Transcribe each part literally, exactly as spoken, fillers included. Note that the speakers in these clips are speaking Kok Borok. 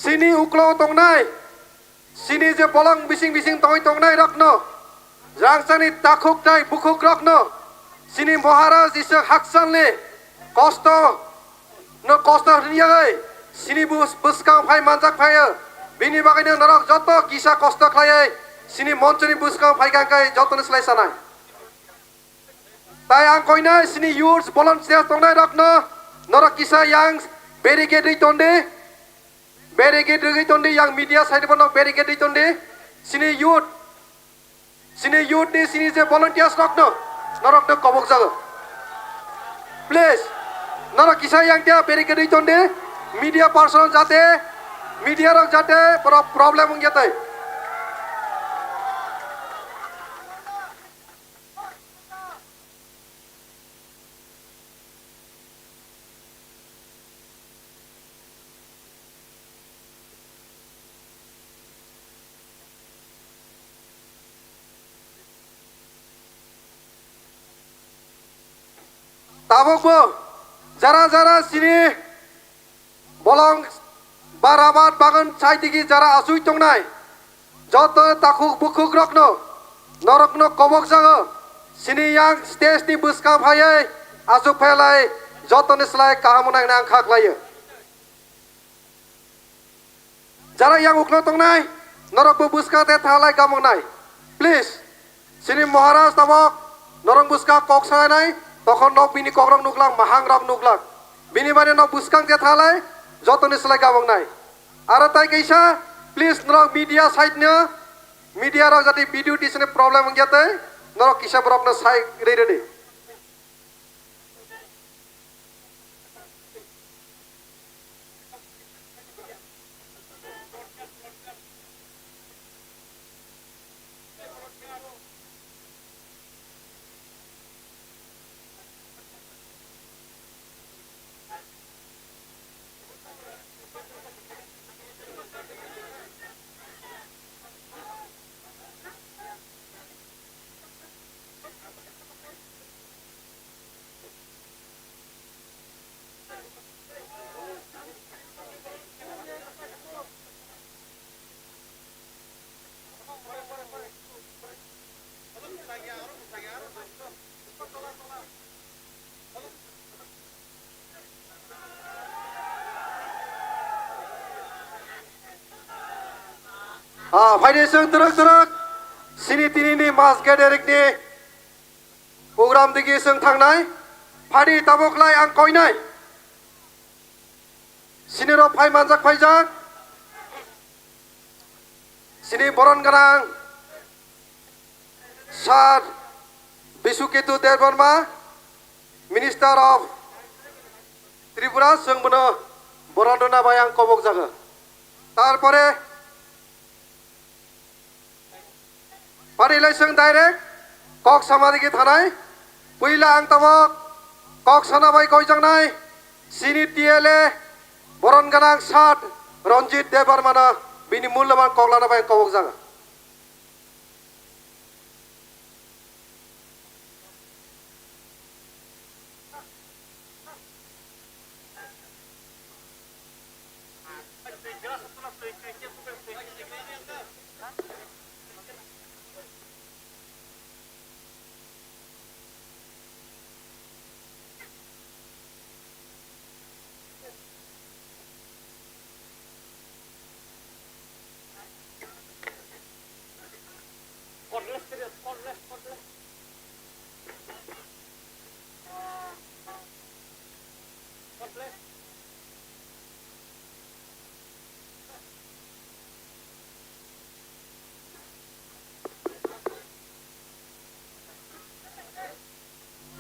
Chini uklo tongnai, chini je bolong bising bising tongwi tongnai rokno, rangchakni takhuk tai bukhuk rokno, chini Maharaj Ishwar Hakchalni kosto no kosto riyagwi chini bus-, bwskang phai manjak phaio. Bini bagwino norok joto kisa kosto khlaiwi chini monchoni bwskang phaikha khe jotoni slai sanai. Tai ang koinai chini youths volunteers tongnai rokno norok kisa yang barricade ri tondi, barricade ri tondi, yang media side bono barricade ri tondi, chini youth, chini youth ni chini je volunteers rokno norokno kobok jago. Please, norok kisa yang tia barricade ri tondi, media person jate, media rok jate pro-, problem wngya tai. Tabukbo jara jara chini bolong ba rabar bagan saidigi jara asui tongnai, joto takhuk bukhuk rokno norokno kobok jago, chini yang stage ni bwskang phaiwi asuk phailai jotoni slai kaham wngnai ang kha khlaio. Jara yang uklo tongnai, norokbo bwskang te thalai gamongnai. Please, chini Maharaj tabok norok bwskang kok sanai, tokon nok bini kokrok nuklak, mahang rok nuklak. Bini bani nok bwskang te thalai, jotoni slai gamongnai. Aro tai kaisa, please, norok media side no, media rok jati video tisini problem wngya tei, norok kisa borok no sai rei redi. Ah, phaidi chwng twrwk twrwk, chini tinini mas gederikni program digi chwng thangnai, phaidi tabuk lai ang koinai. Sinirok phai manjak phaijak. Sini boron gwnang Sir Bishuketu Debbarma, Minister of Tripura, chwng bono boron rwna bai ang kobok jago. Tarpore Pari lai chwng direct kok sama digi thanai. Puila ang tabok kok sana bai koijaknai chini T L A boron gwnang Sir Ranjit Debbarmano bini mulyaban kok lana bai kobok jaga.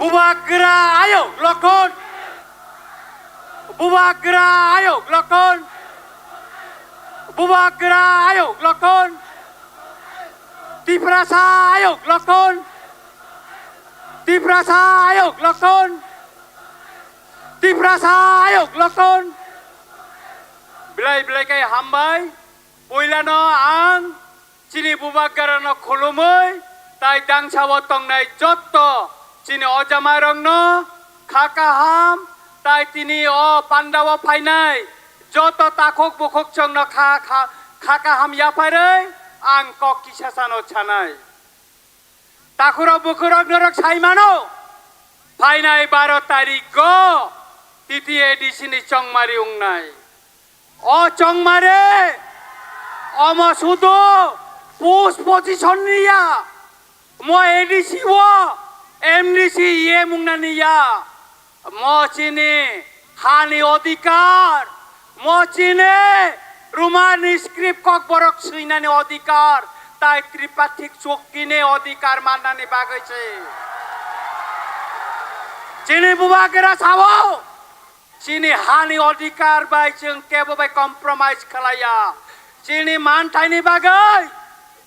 Bubagra ayok Lokhon. Bubagra ayok Lokhon. Bubagra ayok Lokhon. Tiprasa ayok Lokhon. Tiprasa ayok Lokhon. Tiprasa ayok Lokhon. Belai belai khe hambai. Puilano ang chini Bubagrano khulumwi tai dangsao tongnai jotto chini ojamairokno kha kaham tai tini o pandao phainai Joto takhuk bukhuk chwngno kha, kha, kha kaham yapharwi ang kok kisa sano sanai. Takhurok bukhurok norok sai mano, phainai baro tarikgo T T A D C ni chongmari wngnai. O chongmari, omo sudu push position ni ya, mo A D C o M D C E M wngnani ya. Mo chini hani odhikar, mo chini Roman script kokborok swinani odhikar, tai tripathik chukti ni odhikar mannani bagwi se. Chini bubagra sao, chini hani odhikar bai chwng kebo bai compromise khlaiya. Chini manthaini bagwi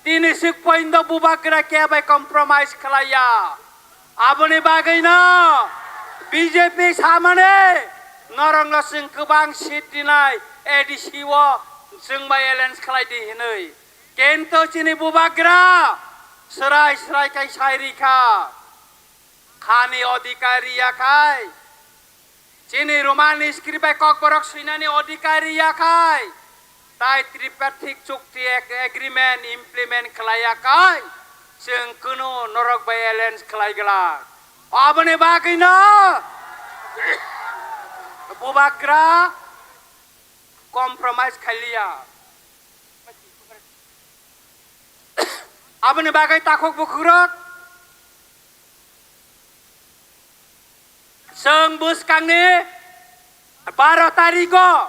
tini swk poindo bubagra kebo bai compromise khlaiya. Aboni bagwino B J P samani norokno chwng kwbang seat rinai A D C o chwng bai alliance khlai di hinwi. Kintu chini bubagra swrai swrai kai sai rikha. Hani odhikar riya khai, chini Roman script bai kokborok swinani odhikar riya khai, tai Tripartite Chukti Ag-, Agreement implement khlaiya khai, chwng kunu norok bai alliance khlai glak. Aboni bagwino bubagra compromise khailiya. Aboni bagwi takhuk bukhukrok, chwng bwskangni baro tarigo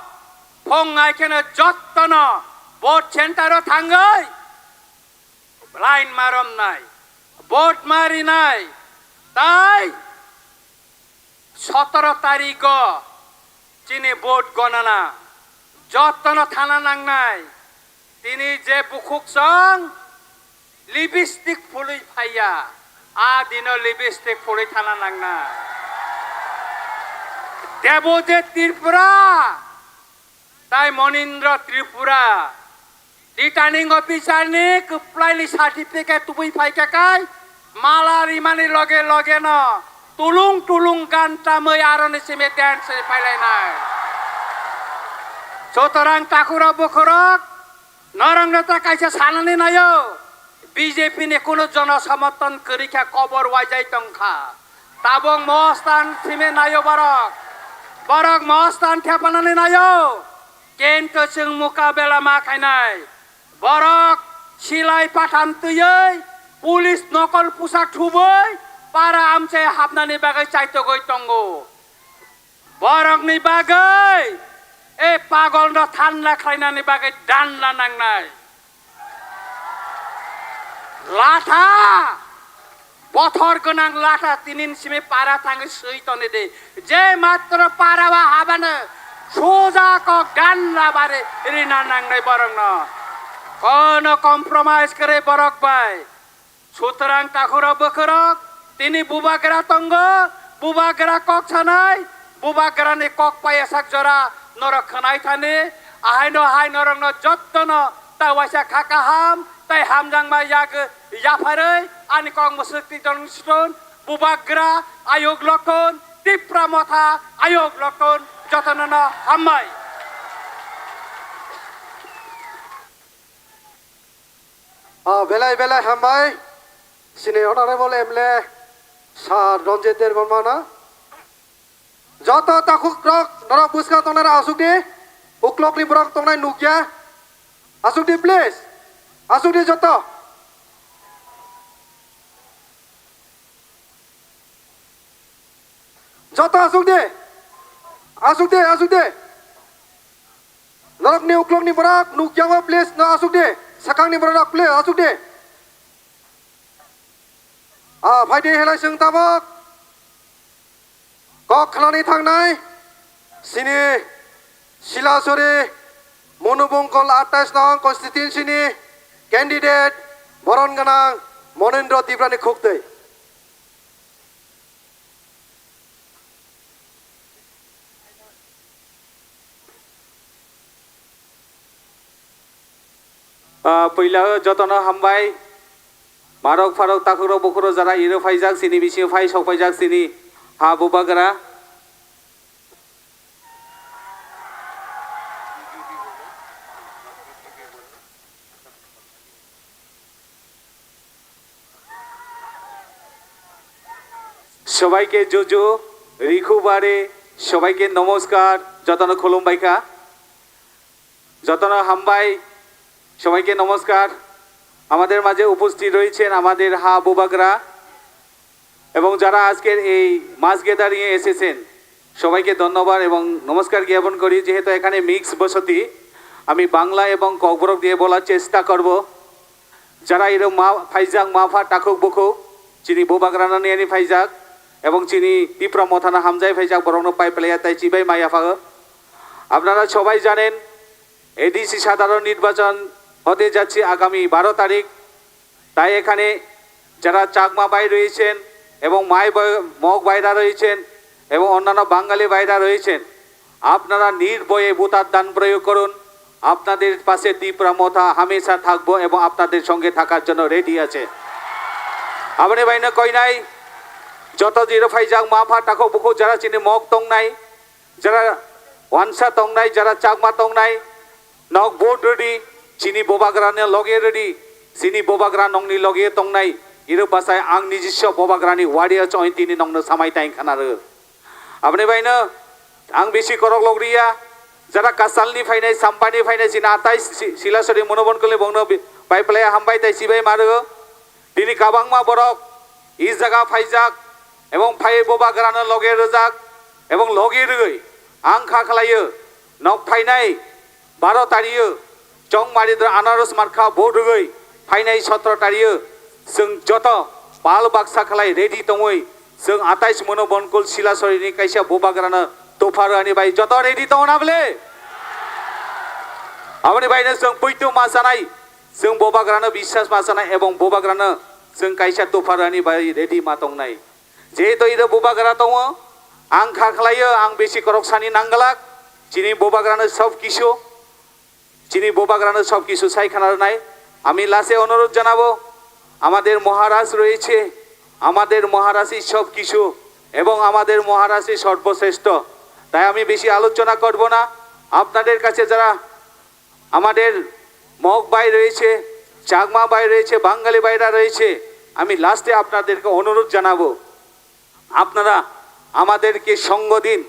phung nai kheno jottono vote center o thangwi line ma romnai, vote ma rinai, tai sotoro tarigo chini vote gonana, jottono thana nangnai. Tini je bukhuk chwng lipstick phulwi phaiya, a dino lipstick phulwi thana nangnai. Debojit Tripura tai Monindra Tripura, returning officer ni kwplaini certificate tubui phaikha khai, mala rimani loge loge no tulung tulung gan tamwi aroni simi dance ri phailainai. Sutorang takhurok bukhurok, norokno ta kaisa sanani naio, B J P ni kunu jono somoton kwrwi kha, kobor waijai tong kha. Tabuk mostan simi naio borok. Borok mostan thepanani naio. Kintu chwng mukabela ma khainai. Borok silai patham twiwi, police nokol pusak thubwi, para amchai hapnani bagwi chaitogwi tongo. Borokni bagwi e pagolno thanda khlainani bagwi danda nangnai. Latha, bothor gwnang latha tinin simi para thangwi swi toni di. Je matro para o habano soja kok danda bari rina nangnai borokno. Kono compromise kwrwi borok bai. Sutorang takhurok bukhurok, tini bubagra tongo, bubagra kok sanai, bubagrani kok payasak jora norok khwnai thani, ahaino hai norokno jottono ta waisa kha kaham, tai hamjakma yak yapharwi ani kok mwswk twi tong situn, bubagra ayuk lokton, Tipra motha ayuk lokton, jotonono hambai. Ah, belai belai hambai, sini Honorable M L A Sir Ranjit Debbarma na. Joto takhuk rok norok bwskang tongnai rok asuk di, uklok ni borok tongnai nukya, asuk di please, asuk di joto. Joto asuk di. Asuk di, asuk di. Norokni uklokni borok nukya o please no asuk di. Sakangni borok please asuk di. Ah, phai di helai chwng tabok. Kok khnani thangnai. Sini Silasuri Monubongkol atais nong constituency ni candidate boron gwnang Monendra Tiprani khuktwi. Ah, puila o jotono hambai. Marok pharok takhuk rok bukhuk rok jara iro phaijak chini bisingo phai sok phaijak chini ha bubagra. সবাইকে জুজু, রিখু বারে, সবাইকে নমস্কার, যতন খুলুম বাইখা, যতন হামবাই, সবাইকে নমস্কার। আমাদের মাঝে উপস্থিত রয়েছেন আমাদের হা বুবাগরা এবং যারা আজকের এই মাস গ্যাদারিংয়ে এসেছেন, সবাইকে ধন্যবাদ এবং নমস্কার জ্ঞাপন করি। যেহেতু এখানে মিক্স বসতি, আমি বাংলা এবং ককবরক দিয়ে বলার চেষ্টা করব। Jara iro ma phaijak ma pha takhuk bukhuk, chini bubagrano niyani phaijak, ebong chini Tipra mothano hamjai phaijak, borokno pai phlaiya tai chibai maya phago. আপনারা সবাই জানেন, এডিসি সাধারণ নির্বাচন হতে যাচ্ছে আগামী বারো তারিখ। তাই এখানে যারা চাকমা ভাই রয়েছেন এবং মাই ভাই, মগ ভাইরা রয়েছেন এবং অন্যান্য বাঙালি ভাইরা রয়েছেন, আপনারা নির্ভয়ে ভোটার দান প্রয়োগ করুন। আপনাদের পাশে ত্রিপুরা মথা হামেশা থাকবো এবং আপনাদের সঙ্গে থাকার জন্য রেডি আছে। Aboni baino koinai joto jiro phaijak ma pha takhuk bukhuk jara chini mok tongnai, jara wansa tongnai, jara chakma tongnai, nok vote rwdi, chini bubagrano loge rwdi, chini bubagra nokni loge tongnai, iro bwsai ang nijiswa bubagrani wari o chongwi tini nokno samai tai khana rw. Aboni baino ang bisi korok logriya, jara Kasalni phainai, Sampani phainai, chini atai si-, Silasori Monobonkolni bongno bi-, pai phlai hambai tai chibai ma rw. Tini kabangma borok i jaga phaijak ebong phai bubagrano loge rwjak ebong loge rwgwi ang kha khlaio nok phainai baro tariyo chongmari dra anaros markha bo rwgwi phainai sotro tariyo chwng joto pal baksa khlai ready tongwi chwng atais mono bonkol Silasorini kaisa bubagrano topha rwani bai joto ready tongo na bwle? Aboni baino chwng poito ma chanai. Chwng bubagrano biswas ma chanai ebong bubagrano chwng kaisa topha rwani bai ready ma tongnai. Jehetu iro bubagra tongo, ang kha khlaio, ang bisi korok sani nanggalak, chini bubagrano sob kisu, chini bubagrano sob kisu sai khana rwnai. আমি লাস্টে অনুরোধ জানাবো, আমাদের মহারাজ রয়েছে, আমাদের মহারাজই সব কিছু এবং আমাদের মহারাজই সর্বশ্রেষ্ঠ। তাই আমি বেশি আলোচনা করব না, আপনাদের কাছে যারা আমাদের মগ ভাই রয়েছে, চাকমা ভাই রয়েছে, বাঙালি ভাইরা রয়েছে, আমি লাস্টে আপনাদেরকে অনুরোধ জানাবো, আপনারা আমাদেরকে সঙ্গ দিন।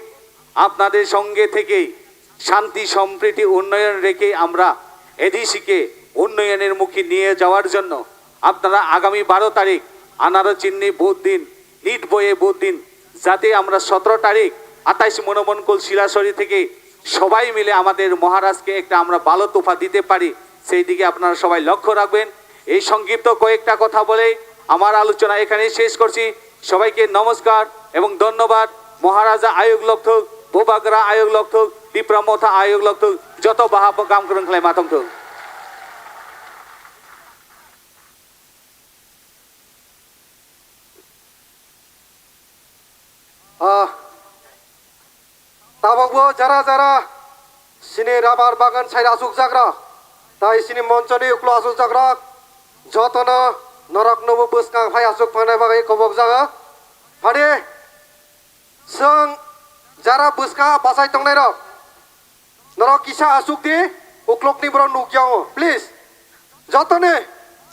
আপনাদের সঙ্গে থেকে শান্তি, সম্প্রীতি, উন্নয়ন রেখে আমরা এডিসিকে উন্নয়নের মুখে নিয়ে যাওয়ার জন্য আপনারা আগামী বারো তারিখ আনারো চিন্নি ভোট দিন, নিট বয়ে ভোট দিন, যাতে আমরা সতেরো তারিখ আঠাইশ মনোমনকুল শিলাসরি থেকে সবাই মিলে আমাদের মহারাজকে একটা আমরা ভালো তোফা দিতে পারি, সেই দিকে আপনারা সবাই লক্ষ্য রাখবেন। এই সংক্ষিপ্ত কয়েকটা কথা বলে আমার আলোচনা এখানেই শেষ করছি। সবাইকে নমস্কার এবং ধন্যবাদ। মহারাজা আয়োগ লক্ষক, বোবাগরা আয়োগ লক্ষক, তিপ্রা মথা আয়োগ লক্ষক, যত বাহাপ কাম করুন খেলায় মাতং থক। Ah, tabokbo jara jara sini rabar bagan side asukjakrok, tai sini monchoni uklo asukjakrok, jotono noroknobo bwskang phai asuk phanai bagwi kobokjago. Phade, chwng jara bwskang bachai tongnairok, norok kisa asuk di, uklokni borok nukya o, please. Jotoni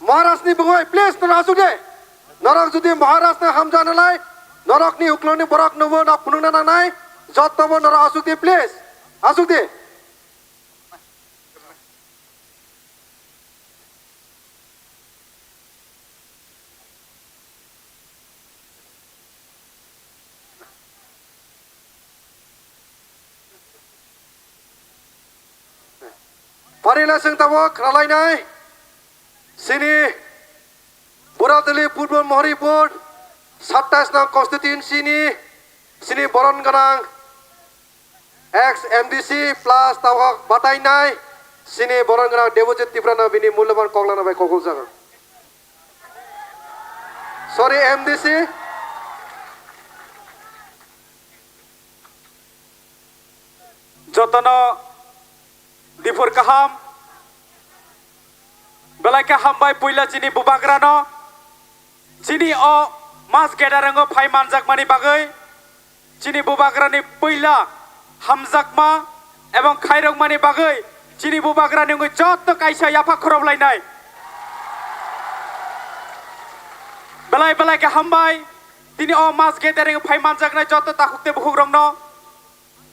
Maharajni bwgwi, please, norok asuk di. Norok jodi Maharajno hamjaknalai, norokni uklokni borok nubo nok phunukna nangnai, jotobo norok asuk di, please. Asuk di. Pari lasing tabok ralainai sini Buradali Purbo Mohoripur sattais nong constituency ni sini boron ganang ex M D C plus tabok batainai sini boron ganang Debojit Tiprano bini mulyaban koklana bai kokol jago. Sorry, M D C. Jotono dipor kaham, belai khe hambai puila chini bubagrano, chini o mas gedarango phai manjakmani bagwi. Chini bubagrani puila hamjakma ebong khairokmani bagwi chini bubagrani wngwi joto kaisa yapha khoroplainai. Belai belai khe hambai. Tini o mass gathering phai manjaknai joto takhuk tei bukhuk rokno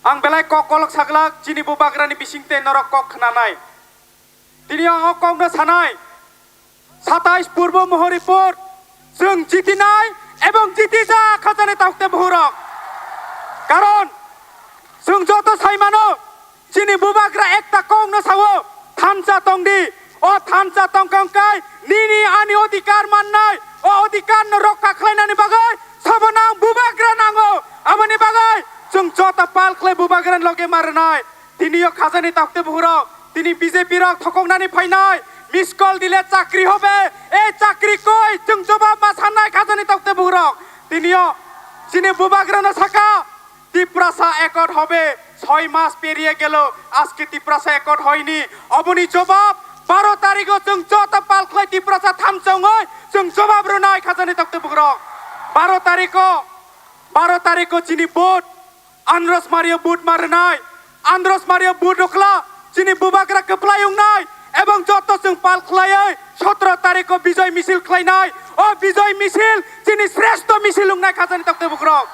ang belai kok kolok saglak, chini bubagrani bising tei norok kok khnanai. Tini ang o kokno sanai, satais Purbo Mohoripur, chwng jitinai ebong jitijak khajani takhuk tei bukhuk rok. Karon chwng joto sai mano, chini bubagra ekta kokno sao, thansa tongdi. O thansa tongkha wngkhe nini ani odhikar mannai, o odhikar no rokha khlainani bagwi sabo nang bubagra nango. Aboni bagwi chwng joto pal khlai bubagra loge ma rwnai. Tini o khajani takhuk tei bukhuk rok, tini B J P rok thokoknani phainai, miss call dile chakri hobe, e chakri koi, chwng jobab ma sanai khajani takhuk tei bukhuk rok. Tini o chini bubagrano saka, Tiprasa accord hobe, soi mas periye gelo, aske Tiprasa accord hoyni. Oboni jobab baro tarikho chwng joto pal khlai Tiprasa thansa wngwi chwng jobab rwnai khajani takhuk tei bukhuk rok. Baro tarikho, baro tarikho chini vote, Andros Mario vote ma rwnai. Andros Mario vote rwkla chini bubagra kwplai wngnai, ebong joto chwng pal khlaiwi sotro tarikho bijoy misil khlainai. O bijoy misil chini sreshto misil wngnai khajani takhuk tei bukhuk rok.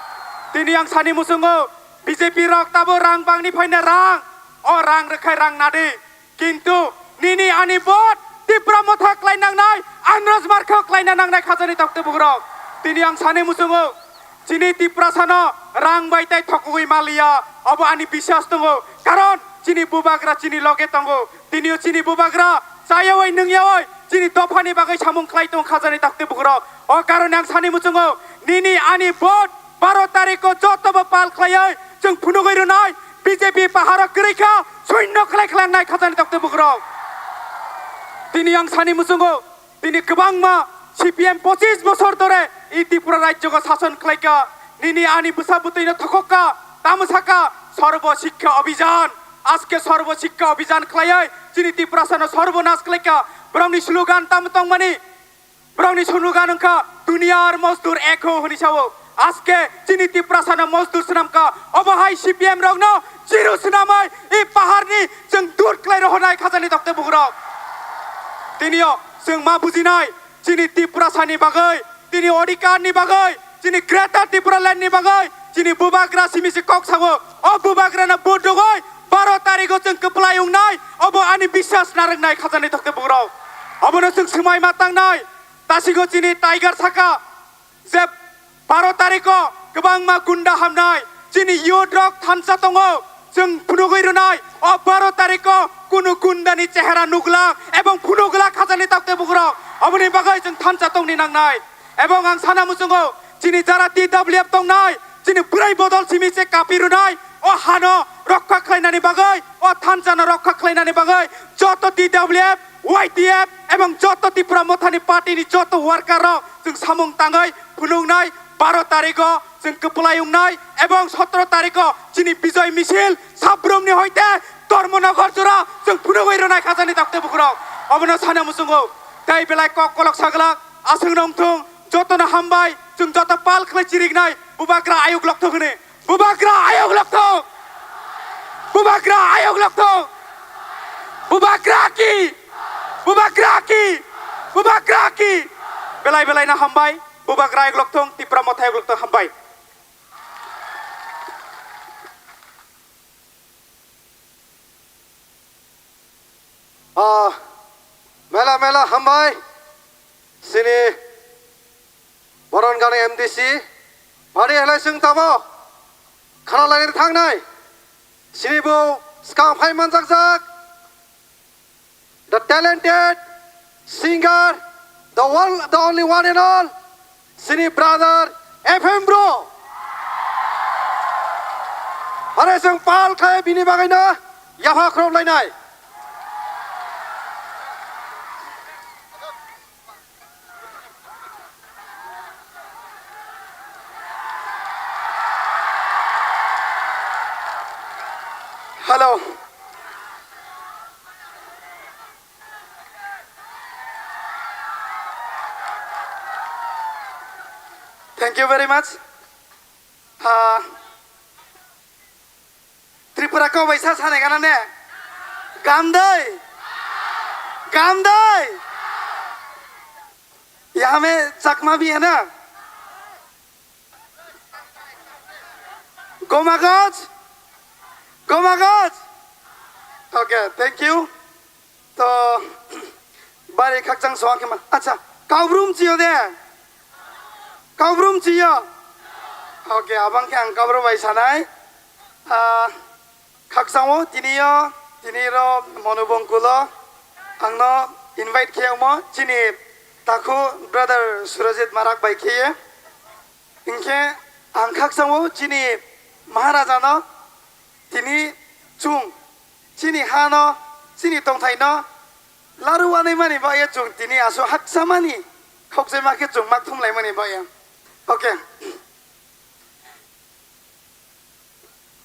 Tini ang sani muchungo, B J P rok tabo rang bangni phaina rang, o rang rwkhai rang nadi. Kintu nini ani vote Tipra Motha khlaina nangnai, Andros Markho khlaina nangnai khajani takhuk tei bukhuk rok. Tini ang sani muchungo, chini Tiprasano rang bai tai thokgwi maliya, obo ani biswas tongo, karon chini bubagra chini loge tongo. Tini o chini bubagra chayawi nungyawi chini dophani bagwi samung khlai tongo khajani takhuk tei bukhuk rok. O karone ang sani muchungo, nini ani vote baro tarikho jotobo pal khlaiwi chwng phunugwi rwnai, B J P paharo kwrwi kha, suinno khlai khlai wngnai khajani takhuk tei bukhuk rok. Tini ang sani muchungo, tini kwbangma C P M pochis bosor dhore i Tripura rajyogo sason khlaikha, nini ani bwsa bwtwino thokhokha, tamo sakha Sarbo Shiksha Abhiyan. Aske Sarbo Shiksha Abhiyan khlaiwi chini Tiprasano sarbonas khlaikha, borokni slogan tamo tongmani, borokni slogan wngkha, "Duniyar Mazdur Ek Ho" hwnwi sao. Aske chini Tiprasano mazdur swnamkha, obo hai C P M rokno zero swnamwi i paharni chwng dur khlai rohornai khajani takhuk tei bukhuk rok. Tini o chwng ma bujinai, chini Tiprasani bagwi, chini odhikarni bagwi, chini Greater Tipraland ni bagwi chini bubagra simi se kok sao. O bubagrano vote rwgwi baro tarikho chwng kwplai wngnai, obo ani biswas narwknai khajani takhuk tei bukhuk rok. Obono chwng swmai ma tangnai. Tasigo chini Tiger saka je baro tarikho kwbangma gunda hamnai, chini youth rok thansa tongo, chwng phunugwi rwnai, o baro tarikho kunu gundani chehera nuglak ebong phunuglak khajani takhuk tei bukhuk rok, oboni bagwi chwng thansa tongni nangnai. Ebong ang sana muchungo, chini jara T W F tongnai, chini bwrwi bodol simi se kapi rwnai, o hano rokha khlainani bagwi, o thansano rokha khlainani bagwi joto T W F, Y T F ebong joto Tipra Mothani party ni joto worker rok chwng samung tangwi phunuknai, baro tarikho chwng kwplai wngnai ebong sotro tarikho chini bijoy misil Sabrumni hoite Dharmanagar jora chwng phunugwi rwnai khajani takhuk tei bukhuk rok. Obono sana muchungo tei belai kok kolok saglak aswk nongthung, jotono hambai, chwng joto pal khlai chiriknai bubagra ayuk lokthok hwnwi. Bubagra ayok lokthok. Bubagra ayok lokthok. Bubagra ki. Bubagra ki. Bubagra ki. Belai belai na hambai. Bubagra ayok lokthok. Tipra Motha ayok lokthok, hambai. Ah, mela mela hambai. Sini Boron gani M D C, bari helai sung tamo, khana lainir thangnai, sini bo skang phai manjakjak, the talented singer, the one, the only one and all, sini brother F M bro. Are sung pal khai bini bagwi na yapha khrom lainai. Hello. Thank you very much. Ah, Tripura ko bai sa sane gana ne? Gamdai! Gamdai! Yame Chakma bi hai na? Gomagoj? Gomagoj? Okay, thank you. To, bari khakchang soa khe ma. Acha, Kaubrum chiyo de? Kaubrum chiyo? Okay, abang khe ang Kaubrum bai sanai. Ah, khakchang o tini yo, tini ro Monubongkulo. Ang no invite khe omo chini takhu brother Surajit Marak bai khe ye. Hinkhe ang khakchang o chini Maharaja no tini chwng chini ha no, chini tongthai no laru anai mani bagwi chwng tini aswk haksa mani khokjaima khe chwng mak thum lai mani bagwi. Okay.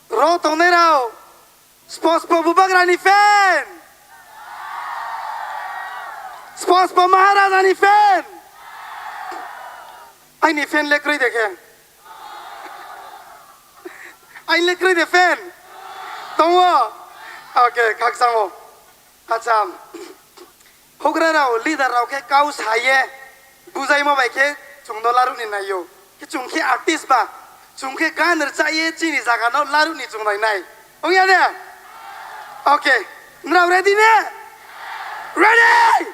Ro tongnai rao, SpongeBob bubagra ni fan, SpongeBob Maharaja ni fan. Aini fan le kwrwi de khe? Aini le kwrwi de fan? Tongo? Okay, khakchang o. Acha, hugra rao, leader rao khe kau saye bujaima bai khe chwng no laruk ni nai o. Khe chwng khe artist ba, chwng khe gan rwchai ye chini jaga no laruk ni chwng nai nai. Wng ya de? Okay, nrao ready ne? Ready?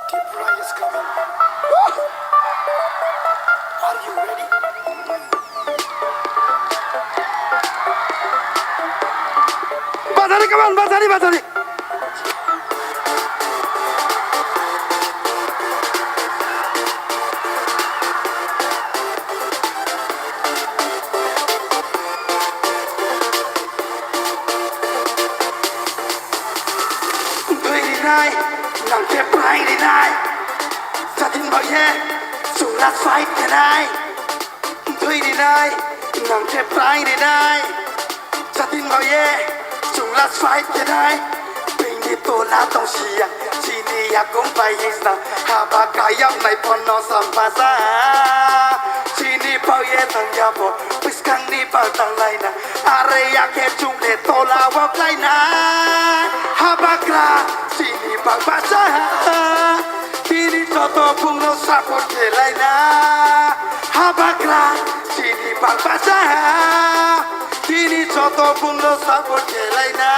Tipra is coming. Are you ready? Bazari, come on, bazari, bazari. Thwi rinai, nang khe prai rinai. Satin baye, chwla fight khenai. Thwi rinai, nang khe prai rinai. Satin baye, chwla fight khenai. Bini tola tong siya, chini yakung bai hisna. Haba kayam nai pono sampasa. Chini baye tang yabo, piskang ni bal tang laina. Are yakhe chungle tola wak laina. Habagra, chini bak bacha. Tini joto bungno support khelaina. Habagra, chini bak bacha. Tini joto bungno support khelaina.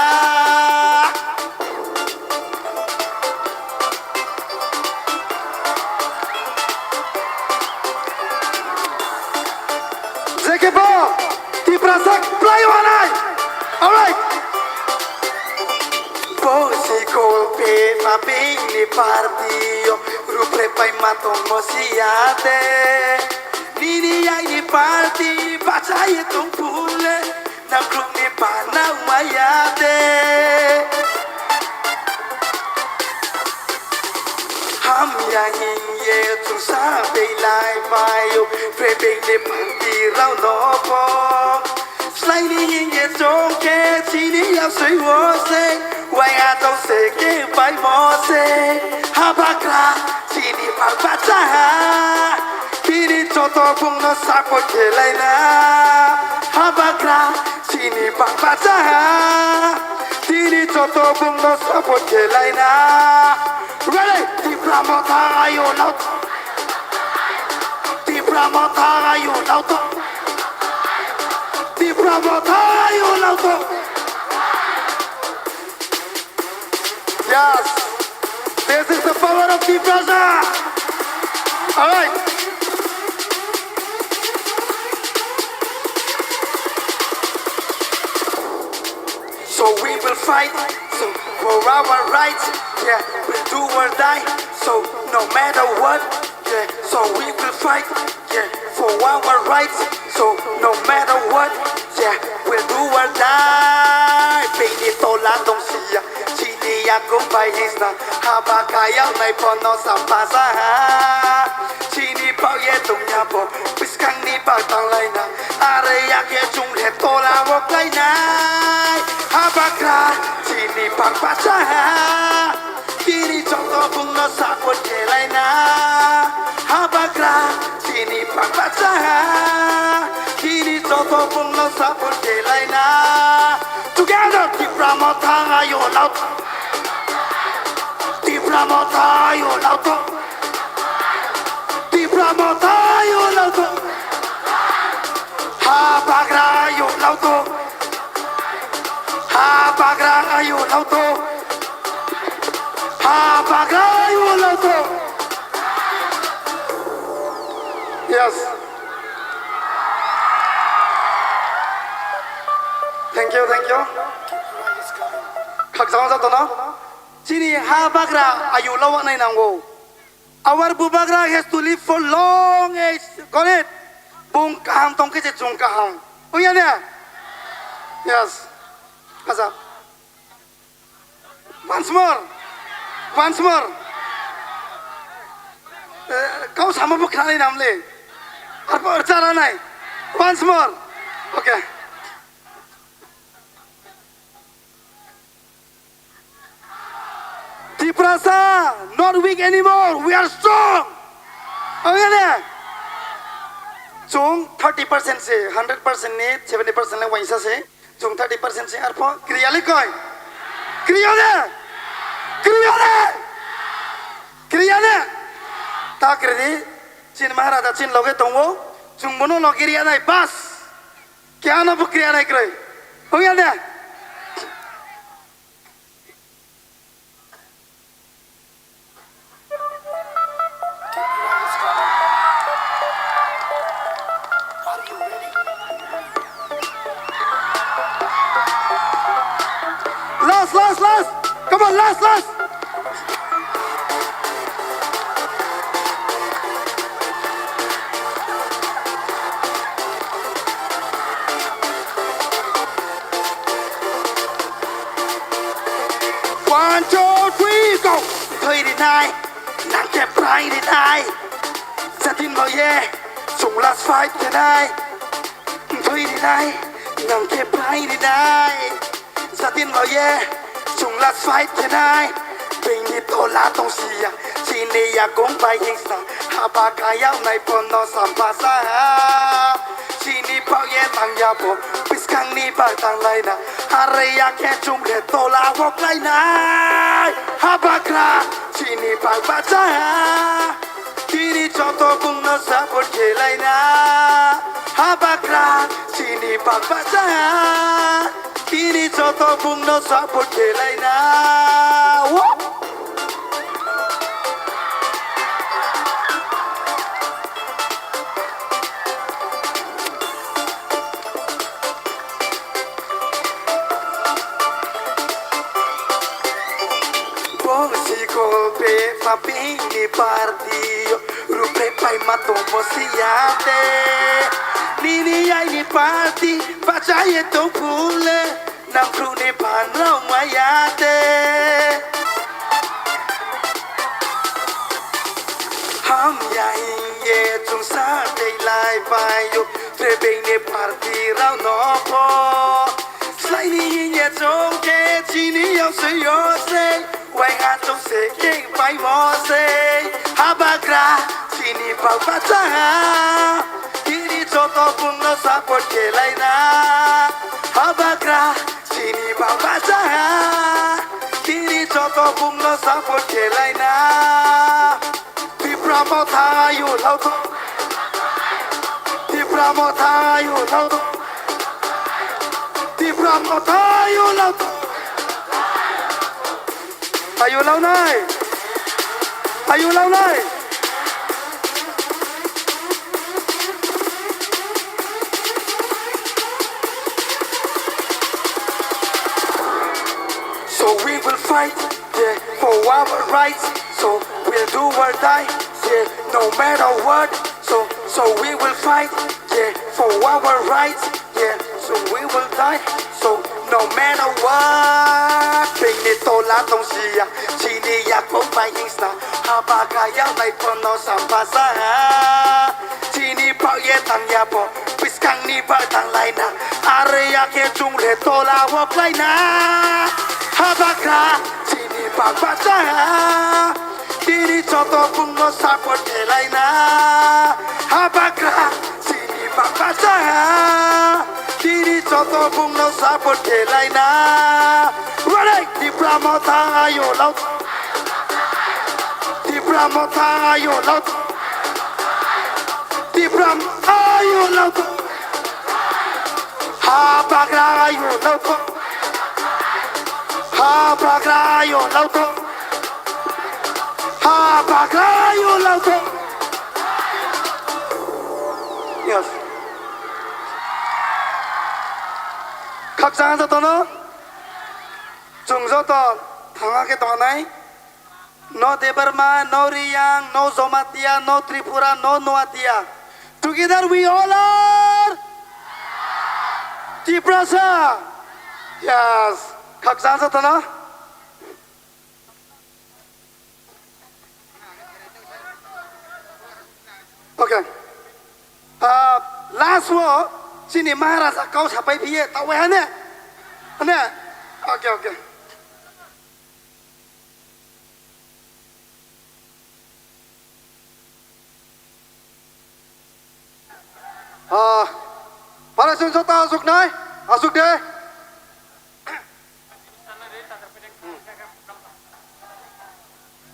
Jekebo Tiprasa play wanai. Alright. Bosi golpe mabini party yo rupre pai matong mosiate. Nini yaini party bachaye tung pule. Nakrukni panau maya de. Hamya hingye chwngsa beilai phaio, prebengni phanti rao no bo. Slaini hingye chongke chini yasui wo se, wai atong se ke bai mo se. Habagra chini pha bachaha, tini joto bungno support khelaina. Habagra chini bak bachaha, tini joto bungno support khelaina. Ready? Tipra motha ayo nao. Tipra motha ayo nao to. Tipra motha ayo nao to. Yes, this is the power of Tiprasa. All right. So we will fight, so, for our rights. Yeah, we'll do or die. So no matter what, yeah. So we will fight, yeah, for our rights. So no matter what, yeah, we'll do or die. Bini tola tong siya, chini yakung bai hisna. Haba kayal nai pono sampasa. Chini pao ye tong ya bo, piskang ni pao tang laina. Are yakhe chungle tola wok lainai. Habagra chini bak bachaha. Tini joto bungno support khelaina. Habagra chini bak bachaha. Tini joto bungno support khelaina. Together, Tipra motha ayo nao. Tipra motha ayo nao to. Motha ayu lauto. Ha bagra ayu lauto. Ha bagra ayu lauto. Ha bagra ayu lauto. Yes. Thank you, thank you. Khakchangma jatono. Chini ha bagra ayu lawanai nango. Our Bubagra has to live for long age. Got it? Bung kaham tongkhe je chung kaham. Oya ne? Yes. Acha. Once more. Once more. Eh, kau sama bo khnanai namle. Arpo chara nai. Once more. Okay. Tiprasa, not weak anymore. We are strong. Oke ne? Chung thirty percent se, hundred percent ni seventy percent le waisa se. Chung thirty percent se arpo kriya le koi. Kriya ne? Kriya ne? Kriya ne? Ta kridi. Chin Maharaja chin loge tongo. Chung bono loge riya nai bas. Kya na bo kriya nai kroi. Oke ne? Last, last, last. Come on, last, last. One, two, three, go! Thoi rinai, nang khe prai rinai. Satin lo ye, chung last fight khenai. Thoi rinai, nang khe prai rinai. Satin lo ye, chung last fight khenai. Bini tola tong siya, chini yakung bai hingsa. Haba kaya nai pono sampasa. Chini pao ye tang ya bo, piskang ni bai tang lai na. Are ya khe chung le tola wok lai nai. Haba kra, chini bai bacha. Chini joto bung no support khe lai na. Haba kra, chini bai bacha. Chini joto bung no support khe lai na. Wo! Bong sikol pe papini party yo. Rupe pai mato mosiyate. Nini ai ni party bachaye to phule. Nangkukni phanrok maya de. Hamya hingye chwngsa tei lai paio, trebengni party rokno pho. Slaini hingye chwngkhe chini yoswi yoswi. Waiha chwngse khe paimo se, habagra chini baba chaha, chini joto bungno support khe laina. Habagra chini baba chaha, chini joto bungno support khe laina. Tipra Motha ayu lauto. Tipra Motha ayu lauto. Tipra Motha ayu lauto. Ayu launai. Ayu launai. So we will fight, yeah, for our rights. So we'll do or die, yeah, no matter what. So, so we will fight, yeah, for our rights, yeah. So we will die, so no matter what. Pingni tola tongsia, chini yakung bai hingsna, haba kaya lai pono sampasa. Chini pao ye tang ya po, piskang ni ba tang laina. Are ya khe chung le tola wok laina. Habagra chini baba cha. Chini joto bungno support khe laina. Habagra chini baba cha. Chini joto bungno support khe laina. Ready? Tipra Motha ayo lau. Tipra Motha ayo lau. Tipra ayo lauto. Ha bagra ayo lauto. Ha bagra ayo lauto. Ha bagra ayo lauto. Yes. Khakchang jotono. Chwng joto thanga khe tongnai. No Debbarma, no Riyang, no Jomatia, no Tripura, no Noatia. Together we all are Tiprasa. Yes. Khakchang jotono. Okay. Ah, last wo chini Maharaja kau sapai phiye tawai hane. Hane. Okay, okay. Ah, para sung sota asuk nai, asuk de.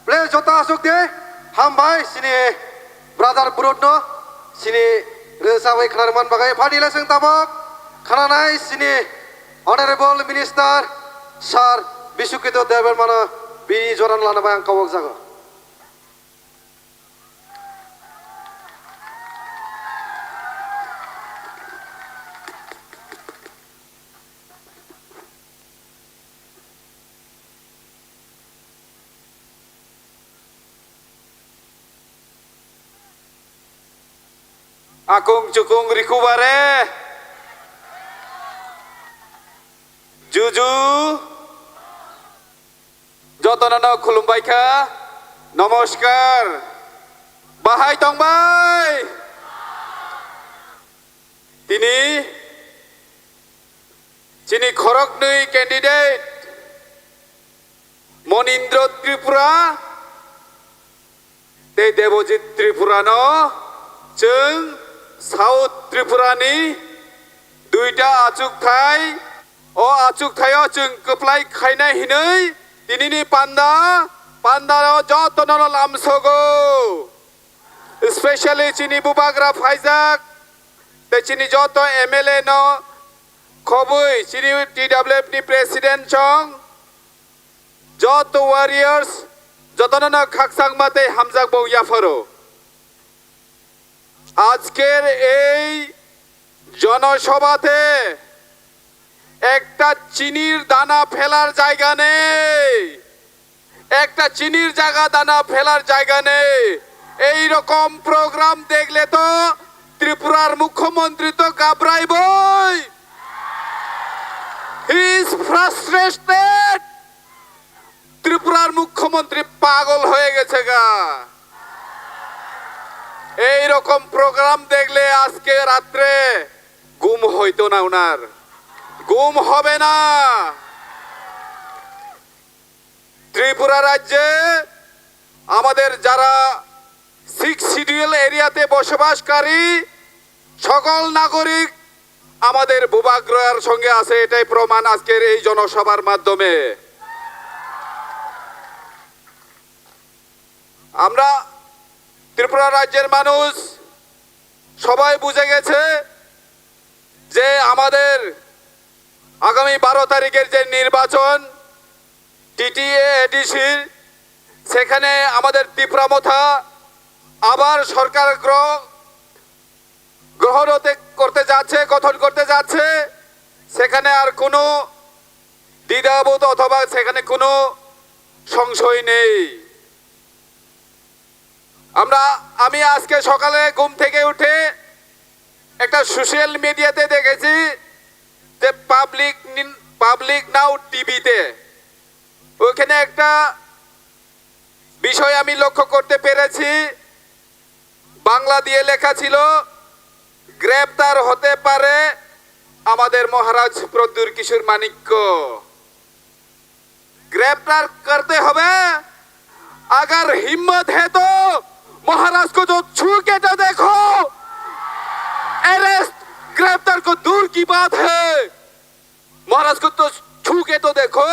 Please, jota asuk de. Hambai, sini brother Burut no, sini resa bai khana man bagai. Phadi le sung tabok, khana nai sini Honorable Minister, Sir Bisukito Debbarma no bini joran lana bai ang kawak jago. Akung chukung rikubare. Juju. Jotono no khulumbai kha. Namaskar. Bahai tongbai. Tini chini khoroknwi candidate Monindra Tripura tei Debojit Tripura no chwng South Tripura ni duita achukthai, o achukthai o chwng kwplai khainai hinwi tinini panda, panda o jotono no lamsogo. Especially chini bubagra phaijak, tei chini joto M L A no khobwi chini T W F ni president chong, joto warriors, jotono no khakchangma tei hamjakmung yapharo. Ajker ei jonosabhate একটা চিনির দানা ফেলার জায়গা নেই, একটা চিনির জায়গা দানা ফেলার জায়গা নেই। এই রকম প্রোগ্রাম দেখলে তো ত্রিপুরার মুখ্যমন্ত্রী তো ঘাবড়াইবই। He is frustrated. ত্রিপুরার মুখ্যমন্ত্রী পাগল হয়ে গেছে গা। এই রকম প্রোগ্রাম দেখলে আজকে রাত্রে ঘুম হইতো না ওনার, ঘুম হবে না। ত্রিপুরা রাজ্যে আমাদের যারা সিক্স শিডিউল এরিয়াতে বসবাসকারী সকল নাগরিক আমাদের বুবাগ্রার সঙ্গে আছে, এটাই প্রমাণ আজকের এই জনসভার মাধ্যমে। আমরা ত্রিপুরা রাজ্যের মানুষ সবাই বুঝে গেছে যে আমাদের আগামী বারো তারিখের যে নির্বাচন, টিটিএ এডিসির, সেখানে আমাদের তিপ্রা মথা আবার সরকার গ্রহ-, গ্রহণ হতে, করতে যাচ্ছে, গঠন করতে যাচ্ছে। সেখানে আর কোনো দ্বিধাবোধ অথবা সেখানে কোনো সংশয় নেই। আমরা, আমি আজকে সকালে ঘুম থেকে উঠে একটা সোশ্যাল মিডিয়াতে দেখেছি যে পাবলিক নিন-, পাবলিক নাও টিভিতে ওইখানে একটা বিষয় আমি লক্ষ্য করতে পেরেছি। বাংলা দিয়ে লেখা ছিল, "গ্রেপ্তার হতে পারে আমাদের মহারাজ প্রদ্যুর কিশোর মাণিক্য।" গ্রেপ্তার করতে হবে। अगर हिम्मत है तो महाराज को तो छू के तो देखो। अरेस्ट, ग्रेप्तार को दूर की बात है, महाराज को तो छू के तो देखो।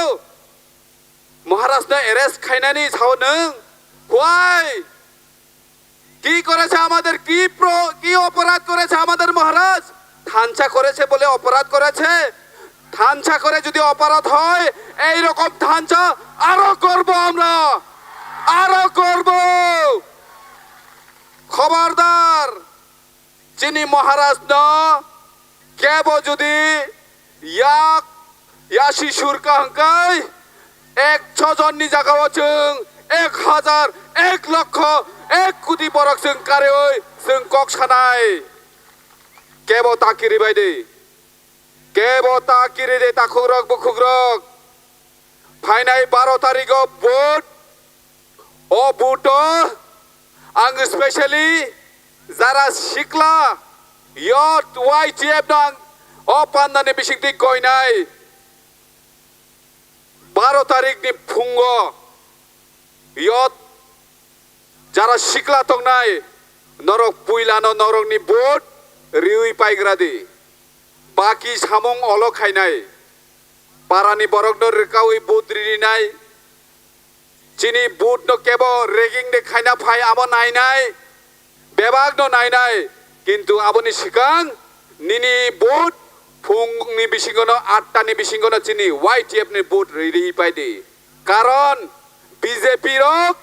महाराज no arrest khainani sao nwng? Why? কি করেছে আমাদের, কি প্র-, কি অপরাধ করেছে আমাদের মহারাজ? থানচা করেছে বলে অপরাধ করেছে? থানচা করে যদি অপরাধ হয়, এই রকম থানচা আরো করব আমরা, আরো করব। খবরদার, chini Maharaj no kebo jodi yak yasi surka hwnkhe, ekso jonni jagao chwng ek hazar, ek lokho, ek koti borok chwng karwi chwng kok sanai. Kebo ta kiribai di. Kebo ta kiri de takhukrok bukhukrok. Phainai baro tarigo vote. O vote o ang specially jara sikla youth Y T F no ang o pandani bisingtwi koinai. Baro tarik ni phungo youth jara sikla tongnai, norok puilano norokni vote riwi paigra di. Baki samung olo khainai. Parani borokno rwkawi vote ririnai. Chini vote no kebo rigging de khaina phai amo nainai. Bebak no nainai. Kintu aboni swkang nini vote phungni bisingono, atta ni bisingono chini Y T F ni vote riri pai di. Karon B J P rok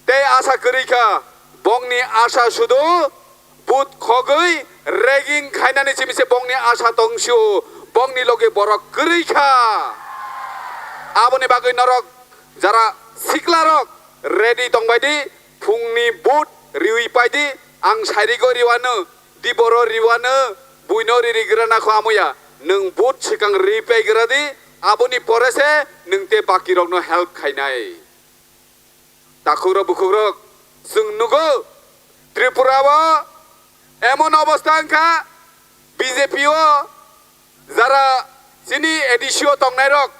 tei asa kwrwi kha, bongni asa sudu but khogwi rigging khainani simi se bongni asa tongsu, bongni logi borok kwrwi kha. Aboni bagwi norok jara siklarok ready tongbai di, phungni but riwi pai di, ang sairigo riwano, diboro riwano, buino ririgrana kho amoya, nwng but swkang ri paigra di, aboni pore se nwng te bakirokno help khainai. Takhukrok bukhukrok, chwng nugo, Tripura o emon obostha wngkha, B J P o jara chini A D C o tongnairok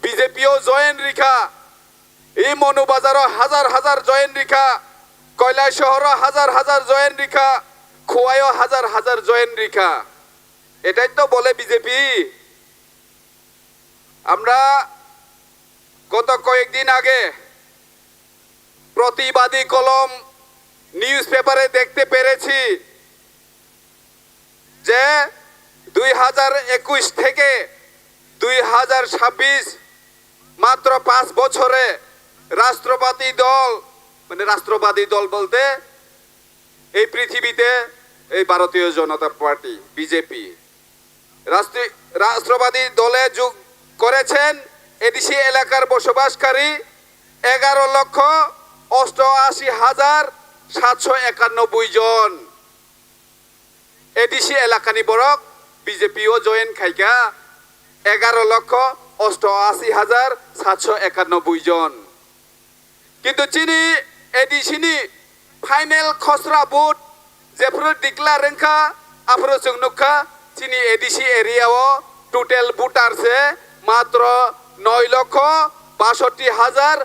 B J P o join rikha, i Monu Bazar o hazar hazar join rikha, Koilashahar o hazar hazar join rikha, Khowai o hazar hazar join rikha. এটাই তো বলে বিজেপি। আমরা গত কয়েকদিন আগে প্রতিবাদী কলম নিউজ পেপারে দেখতে পেরেছি যে দুই হাজার একুশ থেকে দুই হাজার ছাব্বিশ, মাত্র পাঁচ বছরে রাষ্ট্রবাদী দল, মানে রাষ্ট্রবাদী দল বলতে এই পৃথিবীতে এই ভারতীয় জনতা পার্টি, বিজেপি, রাষ্ট্রী-, রাষ্ট্রবাদী দলে যোগ করেছেন এডিসি এলাকার বসবাসকারী এগারো লক্ষ অষ্টআশি হাজার সাতশো একানব্বই জন। এডিসি এলাকানি বরক বিজেপি ও জয়েন খাইকা এগারো লক্ষ অষ্টআশি হাজার সাতশো একানব্বই জন। কিন্তু chini A D C ni final khosra vote jephuru declare wngkha, aphuru chwng nukha chini A D C area o total voter se matro noi lokho basotti hajar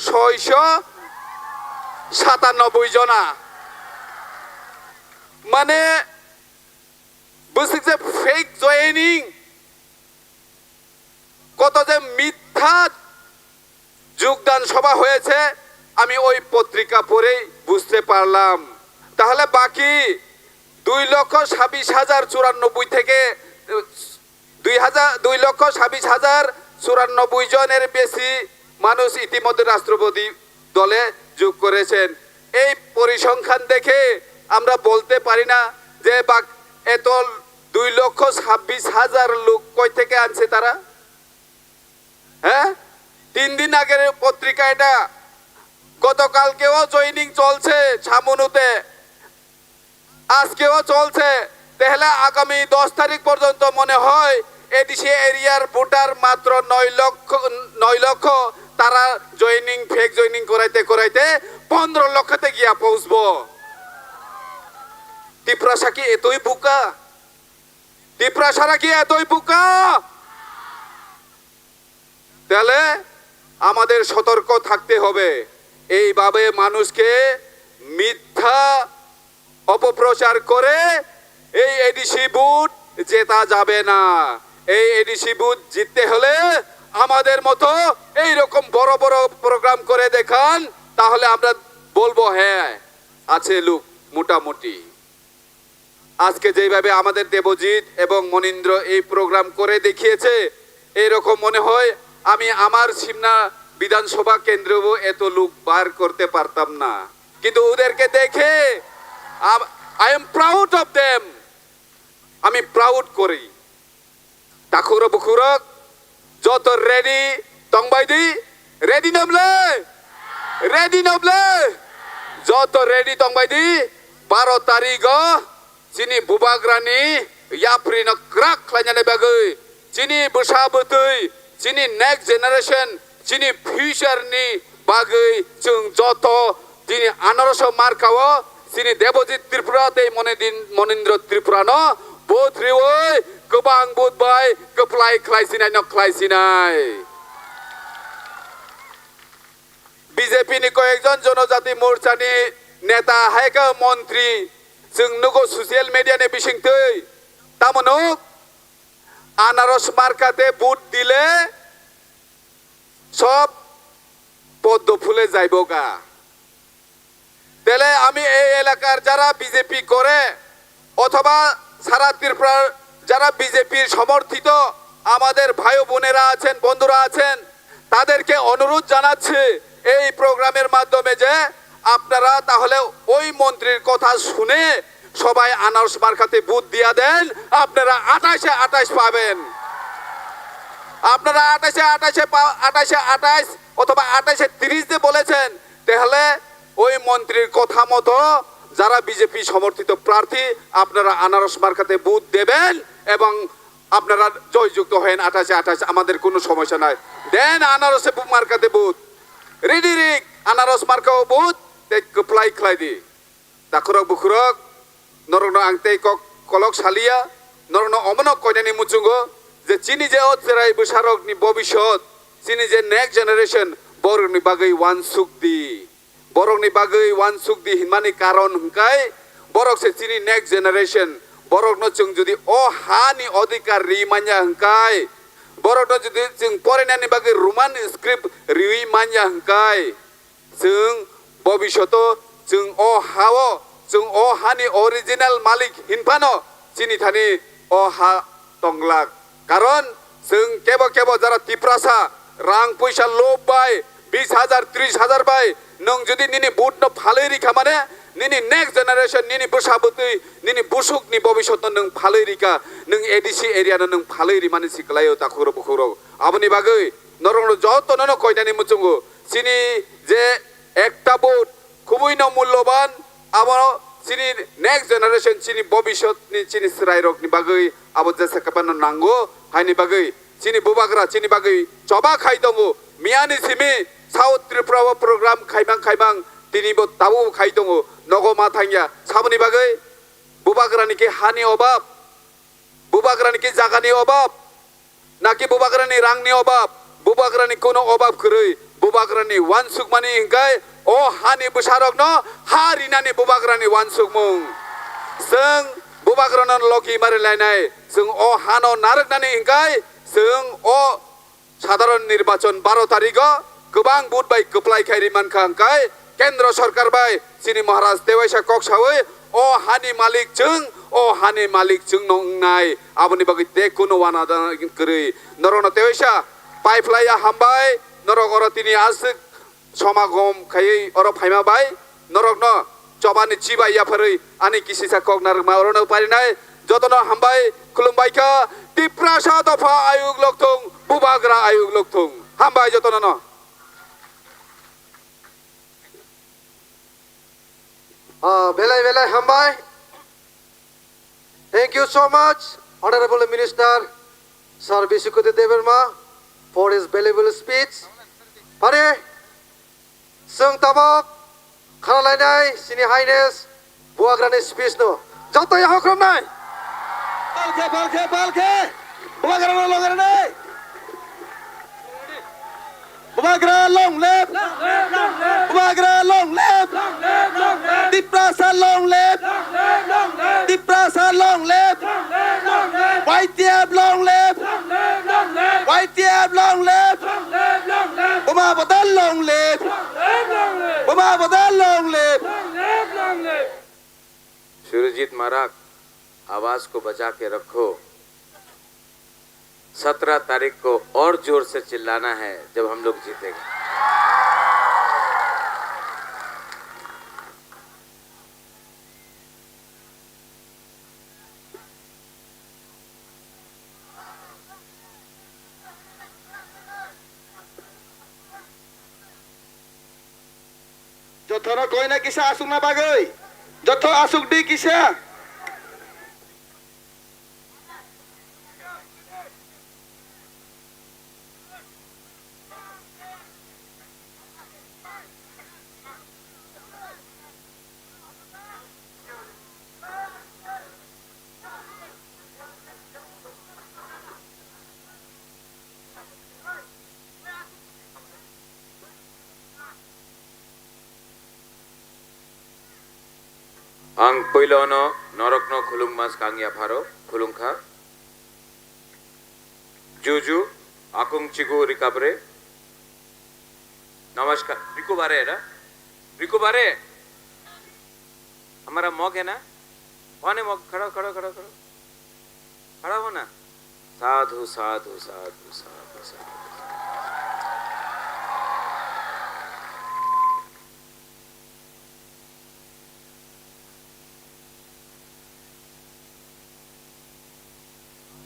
soisho satanoboi jona. Mane bwswk je fake joining, কত যে মিথ্যা যোগদান সভা হয়েছে, আমি ওই পত্রিকা পড়েই বুঝতে পারলাম। তাহলে বাকি দুই লক্ষ ছাব্বিশ হাজার চুরানব্বই থেকে, দুই হাজার, দুই লক্ষ ছাব্বিশ হাজার চুরানব্বই জনের বেশি মানুষ ইতিমধ্যে রাষ্ট্রপতি দলে যোগ করেছেন। এই পরিসংখ্যান দেখে আমরা বলতে পারি না যে বাক-, এত দুই লক্ষ ছাব্বিশ হাজার লোক কই থেকে আনছে তারা? হ্যাঁ, তিন দিন আগের পত্রিকা এটা। গতকালকেও জয়েনিং চলছে ছামনুতে, আজকেও চলছে। তাহলে আগামী দশ তারিখ পর্যন্ত মনে হয় এডিসি এরিয়ার ভোটার মাত্র নয় লক্ষ, নয় লক্ষ, তারা জয়েনিং, ফেক জয়েনিং করাইতে করাইতে পনেরো লক্ষতে গিয়া পৌঁছবো। তিপ্রাসা কি এতই বোকা? তিপ্রাসারা কি এতই বোকা? তাহলে আমাদের সতর্ক থাকতে হবে। এইভাবে মানুষকে মিথ্যা অপপ্রচার করে এই এডিসি ভোট জেতা যাবে না। এই এডিসি ভোট জিততে হলে আমাদের মতো এইরকম বড় বড় প্রোগ্রাম করে দেখান, তাহলে আমরা বলবো হ্যাঁ। আছে লোক মোটামুটি। আজকে যেইভাবে আমাদের দেবজিৎ এবং মনীন্দ্র এই প্রোগ্রাম করে দেখিয়েছে, এইরকম মনে হয় আমি আমার সিমনা বিধানসভা কেন্দ্রেও এত লোক বার করতে পারতাম না। কিন্তু ওদেরকে দেখে I am proud of them. আমি প্রাউড করি। Takhurok bukhurok, joto ready tongbai di, ready nobole, ready nobole, joto ready tongbai di, baro tarigo chini bubagrani yaprino kwrak khlainani bagwi, chini bwsa bwtwi, chini next generation, chini future ni bagwi chwng joto tini anarso markao chini Debojit Tripura tei Monidin-, Monindra Tripura no vote riwi kwbang vote bai kwplai khlai sinai no khlai sinai. B J P ni koyekjon Jonojati Morcha ni neta hai khe montri chwng nugo social media ni bisingtwi tamo nuk anaros marka te vote dile সব পদ্ম ফুলে যাইবগা। তাহলে আমি এই এলাকার যারা বিজেপি করে অথবা সারা ত্রিপুরার যারা বিজেপির সমর্থিত আমাদের ভাই বোনেরা আছেন, বন্ধুরা আছেন, তাদেরকে অনুরোধ জানাচ্ছি এই প্রোগ্রামের মাধ্যমে যে আপনারা তাহলে ওই মন্ত্রীর কথা শুনে সবাই আনারস মার্কাতে ভোট দিয়া দেন, আপনারা আঠাশে আঠাশ পাবেন। আপনারা আঠাশে আঠাশে পা-, আঠাশে আঠাশ অথবা আঠাশে তিরিশ যে বলেছেন, তাহলে ওই মন্ত্রীর কথা মতো যারা বিজেপি সমর্থিত প্রার্থী, আপনারা আনারস মার্কাতে ভোট দেবেন এবং আপনারা জয়যুক্ত হয়েন আঠাশে আঠাশ, আমাদের কোনো সমস্যা নাই। দেন আনারসে ভো-, মার্কাতে ভোট। Ready rik, আনারস মার্কাও vote, tei kwplai khlai di. Takhurok bukhurok, norokno ang tei kok kolok saliya, norokno omono koinani muchungo je chini je o chwrai bwsarokni bobisot, chini je next generation, borokni bagwi uansuk di. Borokni bagwi uansuk di hinmani karon hwnkhe, borok se chini next generation, borokno chwng jodi o hani odhikar ri manya hwnkhe, borokno jodi chwng porinani bagwi Roman script riwi manya hwnkhe, chwng bobishoto chwng o ha-o, chwng o hani original malik hinphano chini thani o ha tonglak. Karon chwng kebo kebo jara Tiprasa rang puisa lob bai bis hajar, tris hajar bai nwng jodi nini vote no phalwi rikha mane, nini next generation, nini bwsa bwtwi, nini busuk ni bobishoto nwng phalwi rikha, nwng A D C area no nwng phalwi rimani siklaio takhurok bukhurok. Aboni bagwi norokno jotono no koinani muchungo. Chini je ekta vote khubui no mulloban, abo chini next generation, chini bobisot ni chini chwrai rok ni bagwi abo jesa kwbangno nango, haini bagwi chini bubagra chini bagwi choba khai tongo. Miyani simi South Tripura o program khaimang khaimang tini bo tabuk khai tongo, nogo ma thangya. Saboni bagwi bubagra ni khe hani obab, bubagra ni khe jaga ni obab, naki bubagrani rangni obab, bubagrani kuno obab kwrwi, bubagrani uansukmani hwnkhe o hani bwsarokno ha rinani bubagrani uansukmung. Chwng bubagrano logi mari lainai, chwng o hano narwknani hwnkhe chwng o sadharon nirbachon baro tarigo kwbang vote bai kwplai khai ri mankha hwnkhe Kendro Sorkar bai chini Maharaj tewaisa kok sawi, o hani malik chwng, o hani malik chwngno wngnai. Aboni bagwi de kuno wana da kwrwi. Norokno tewaisa pai phlaiya hambai, norok oro tini aswk somagom khaiwi oro phaima bai, norokno chobani chibai yapharwi ani kisisa kok narwkma orono parinai. Jotono hambai khulumbai kha, Tiprasa dopha ayuk lokthung, bubagra ayuk lokthung. Hambai jotono no. Ah, belai belai hambai. Thank you so much, Honorable Minister Sir Bisukoti Debbarma, for his valuable speech. Pare, chwng tabok khanalainai chini Highness Bubagrani speech no. Joto ya hokromnai. Palkhe, palkhe, palkhe. Bubagrano logarnai. Bubagra long live! Bubagra long live! Tiprasa long live! Tiprasa long live! Y T F long live! Y T F long live! Buma Bodal long live! Buma Bodal long live! Surjit मारक, आवाज को बचा के रखो। सत्रह तारीख को और जोर से चिल्लाना है जब हम लोग जीतेंगे। Jotono koina kisa asukna bagwi. Joto asukdi kisa. Ang puilono norokno khulungma swkang yapharo khulungkha. Juju, akung chigu rikabre. Namaskar. Rikubare na? Rikubare? Hamara mog hai na? Kone mog? Khado, khado, khado, khado. Khado ho na? Sadhu, sadhu, sadhu, sadhu, sadhu.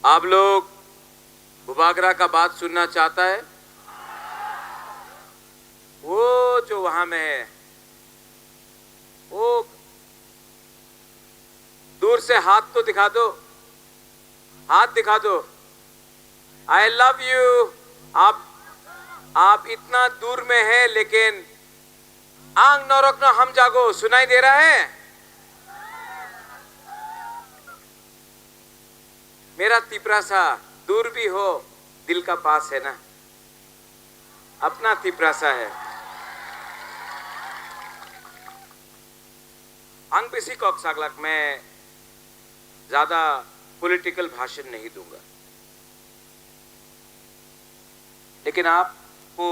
आप लोग बुबागरा का बात सुनना चाहता है? वो जो वहां में है, वो दूर से हाथ तो दिखा दो, हाथ दिखा दो। I love you. आप, आप इतना दूर में है, लेकिन ang norokno hamjago, सुनाई दे रहा है? मेरा तिपरासा दूर भी हो, दिल का पास है ना, अपना तिपरासा है। Ang bisi kok saglak, मैं ज्यादा पॉलिटिकल भाषण नहीं दूंगा, लेकिन आपको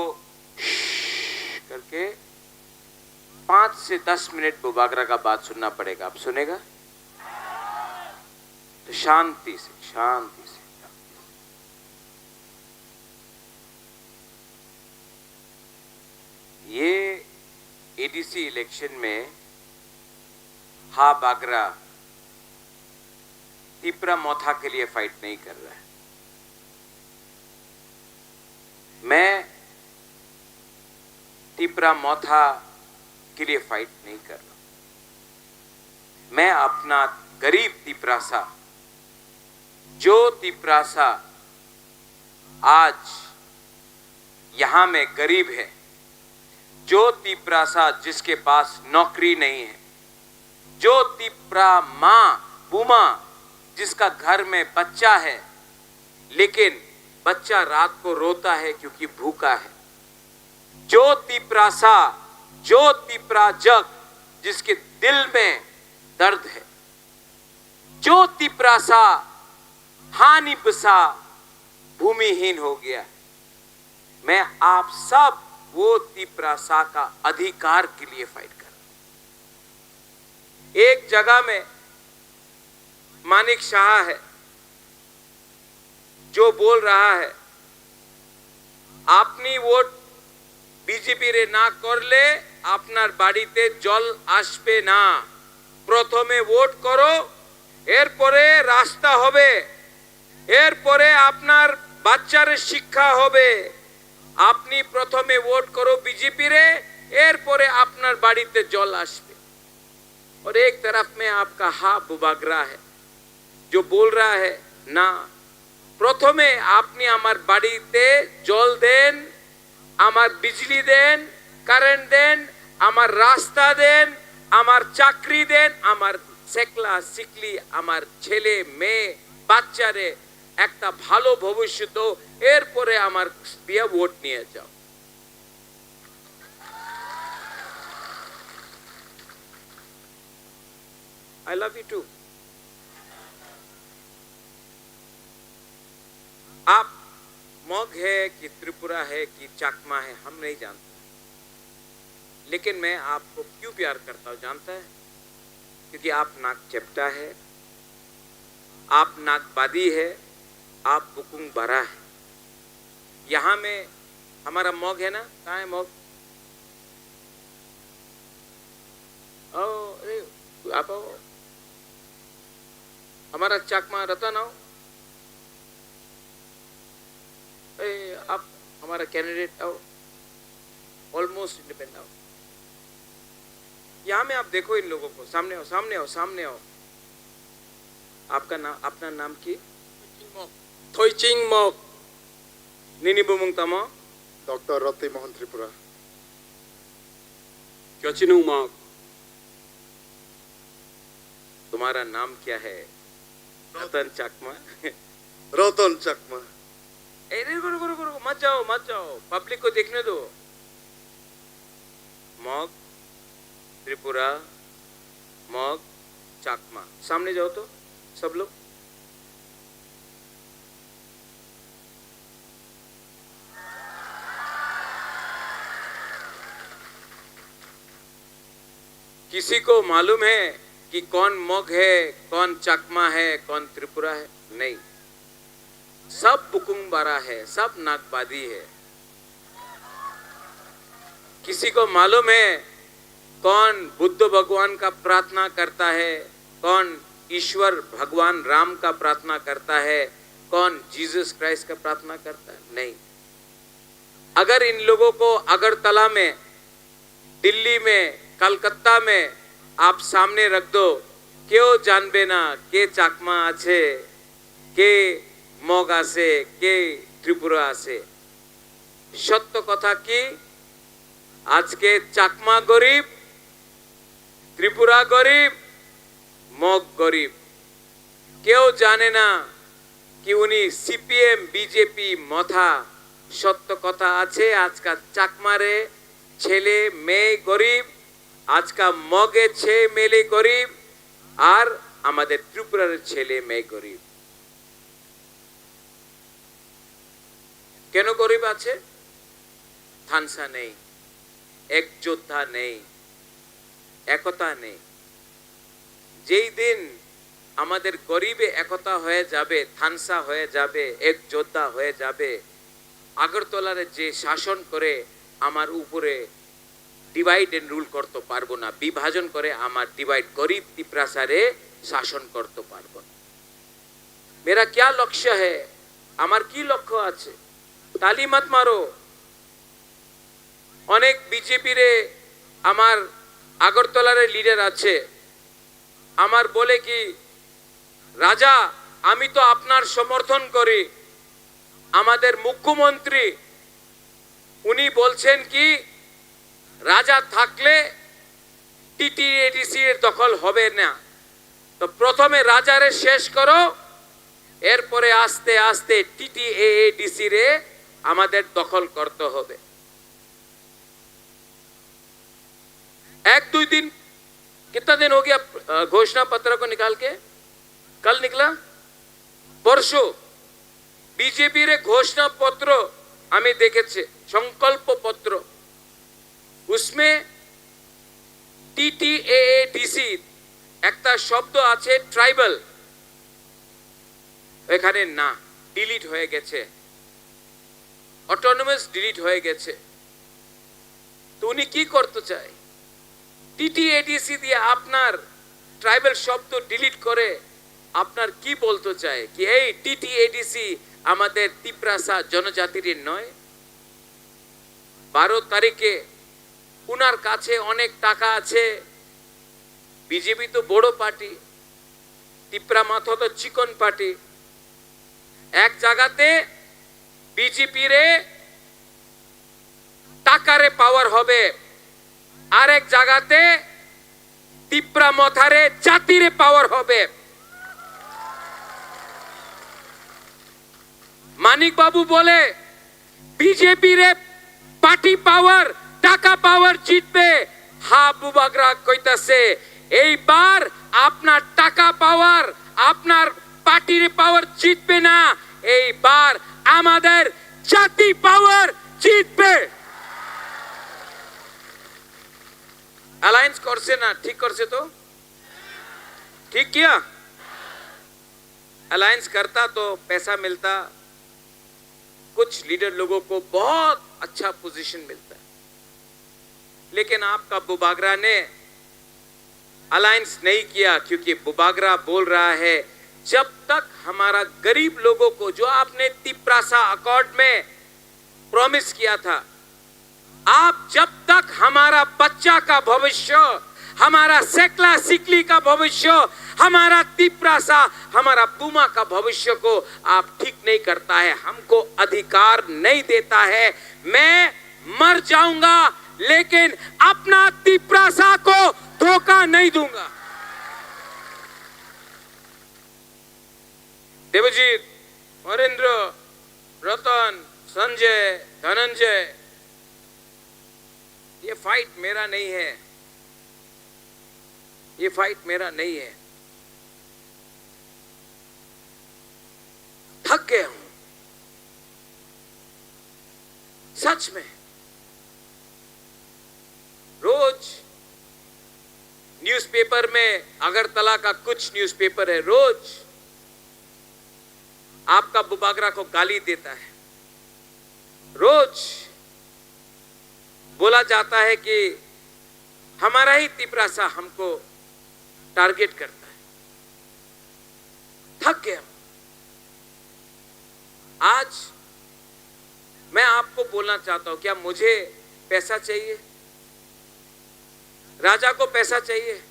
करके पाँच से दस मिनट बुबागरा का बात सुनना पड़ेगा। आप सुनेगा? तो शांति से, शांति से, शांति से। ये एडीसी इलेक्शन में हा बागरा तिपरा मोथा के लिए फाइट नहीं कर रहा है। मैं तिपरा मोथा के लिए फाइट नहीं कर रहा हूं। मैं अपना गरीब तिपरासा, जो तिपरासा आज यहां में गरीब है, जो तिपरासा जिसके पास नौकरी नहीं है, जो तिपरा माँ, बुमा, जिसका घर में बच्चा है, लेकिन बच्चा रात को रोता है क्योंकि भूखा है। जो तिपरासा, जो तिपराजक, जिसके दिल में दर्द है, जो तिपरासा हानि बसा भूमिहीन हो गया, मैं आप सब वो तिपरासा का अधिकार के लिए फाइट कर रहा हूं। एक जगह में मानिक शाह है, जो बोल रहा है, আপনি ভোট বিজেপিরে না করলে আপনার বাড়িতে জল আসবে না। প্রথমে ভোট করো, এরপরে রাস্তা হবে, এরপরে আপনার বাচ্চার শিক্ষা হবে। আপনি প্রথমে ভোট করো বিজেপিরে, এরপরে আপনার বাড়িতে জল আসবে। और एक तरफ में आपका हा बुबागरा है, जो बोल रहा है, না, প্রথমে আপনি আমার বাড়িতে জল দেন, আমার বিজলি দেন, কারেন্ট দেন, আমার রাস্তা দেন, আমার চাকরি দেন, আমার সেকলা সিকলি, আমার ছেলে মেয়ে বাচ্চারে একটা ভালো ভবিষ্যৎ, এরপরে আমার বিয়া ভোট নিয়ে যাও। I love you too. आप मग है कि त्रिपुरा है कि चाकमा है, हम नहीं जानते, लेकिन मैं आपको क्यों प्यार करता हूं जानता है? क्योंकि आप नाक चेपटा है, आप नाकवादी है, आप बुकुंग बरा है। यहाँ में हमारा मग है ना? कहाँ है मग? आओ, अरे, आप आओ। हमारा चकमा रतन आओ। ए, आप हमारा कैंडिडेट आओ, ऑलमोस्ट इंडिपेंडेंट आओ। यहाँ में आप देखो इन लोगों को, सामने आओ, सामने आओ, सामने आओ। आपका नाम, अपना नाम की? Thoiching Mok. Nini bumung tamo? Doctor Roti Mohan Tripura. Kyochinung Mok. तुम्हारा नाम क्या है? रतन चकमा। रतन चकमा। ए, रे, रुको, रुको, रुको, रुको, मत जाओ, मत जाओ, पब्लिक को देखने दो। मग, त्रिपुरा, मग, चकमा, सामने जाओ तो, सब लोग। किसी को मालूम है कि कौन मग है, कौन चकमा है, कौन त्रिपुरा है? नहीं। सब बुकुंग बारा है, सब नागवादी है। किसी को मालूम है कौन बुद्ध भगवान का प्रार्थना करता है, कौन ईश्वर भगवान राम का प्रार्थना करता है, कौन जीसस क्राइस्ट का प्रार्थना करता है? नहीं। अगर इन लोगों को अगरतला में, दिल्ली में, कलकत्ता में आप सामने रख दो, क्यों जानबे ना के चाकमा आछे, के मग आछे, के त्रिपुरा आछे। সত্য কথা কি? আজকে চাকমা গরিব, ত্রিপুরা গরিব, মগ গরিব। কেউ জানে না কি উনি সিপিএম, বিজেপি মথা। সত্য কথা আছে, আজকাল চাকমারে ছেলে মেয়ে গরিব, আজকাল মগে ছেলে মেয়ে গরিব, আর আমাদের ত্রিপুরার ছেলে মেয়ে গরিব। কেন গরিব আছে? থানসা নেই, এক যোদ্ধা নেই, একতা নেই। যেই দিন আমাদের গরিবে একতা হয়ে যাবে, থানসা হয়ে যাবে, এক যোদ্ধা হয়ে যাবে, আগরতলার যে শাসন করে আমার উপরে ডিভাইড এন্ড রুল করতে পারবো না, বিভাজন করে আমার ডিভাইড, গরিব তিপ্রাসারে শাসন করতে পারবো না। मेरा क्या लक्ष्य है? আমার কি লক্ষ্য আছে? তালি মাত মারো। অনেক বিজেপিরে আমার আগরতলার লিডার আছে, আমার বলে কি, রাজা, আমি তো আপনার সমর্থন করি। আমাদের মুখ্যমন্ত্রী উনি বলছেন কি, রাজা থাকলে টিটিএডিসি এর দখল হবে না। তো প্রথমে রাজারে শেষ করো, এরপরে আস্তে আস্তে টিটিএডিসি রে আমাদের দখল করতে হবে। এক দুই দিন, कितना दिन हो गया, अ, घोषणा पत्र को निकाल के? कल निकला, परसों বিজেপির ঘোষণাপত্র আমি দেখেছি, সংকল্পপত্র। उसमें টিটিএএডিসি একটা শব্দ আছে ট্রাইবাল, এখানে না, ডিলিট হয়ে গেছে, অটোনোমাস ডিলিট হয়ে গেছে। তো উনি কি করতে চায়? টিটিএডিসি দিয়ে আপনার ট্রাইবাল শব্দ ডিলিট করে আপনার কি বলতে চায়? কি এই টিটিএডিসি আমাদের তিপ্রাসা জনজাতির নয়? বারো তারিখে ওনার কাছে অনেক টাকা আছে, বিজেপি তো বড় পার্টি, তিপ্রা মথা তো চিকন পার্টি। এক জায়গাতে বিজেপি রে টাকারে পাওয়ার হবে, আরেক জায়গাতে তিপ্রা মথারে জাতিরে পাওয়ার হবে। মানিক বাবু বলে, বিজেপি রে পার্টি পাওয়ার, টাকা পাওয়ার জিতবে। হা বুবাগরা কইতাছে, এইবার আপনার টাকা পাওয়ার, আপনার পার্টির পাওয়ার জিতবে না, এইবার আমাদের জাতি পাওয়ার জিতবে। অ্যালায়েন্স করছে না, ঠিক করছে তো? ठीक किया? अलायंस करता तो पैसा मिलता, कुछ लीडर लोगों को बहुत अच्छा पोजीशन मिलता है, लेकिन आपका बुबागरा ने अलायंस नहीं किया, क्योंकि बुबागरा बोल रहा है, जब तक हमारा गरीब लोगों को, जो आपने तिप्रासा अकॉर्ड में प्रॉमिस किया था, आप जब तक हमारा बच्चा का भविष्य, हमारा सेकला सिकली का भविष्य, हमारा तिप्रासा, हमारा बुमा का भविष्य को आप ठीक नहीं करता है, हमको अधिकार नहीं देता है, मैं मर जाऊंगा, लेकिन अपना तिप्रासा को धोखा नहीं दूंगा। देवजीत, हरेंद्र, रतन, संजय, धनंजय, ये फाइट मेरा नहीं है, ये फाइट मेरा नहीं है। थक गया हूं सच में। रोज न्यूज़पेपर में, अगरतला का कुछ न्यूज़पेपर है, रोज आपका बुबागरा को गाली देता है, रोज बोला जाता है कि हमारा ही तिप्रासा हमको टारगेट करता है। थक गया। आज मैं आपको बोलना चाहता हूं, क्या मुझे पैसा चाहिए? राजा को पैसा चाहिए?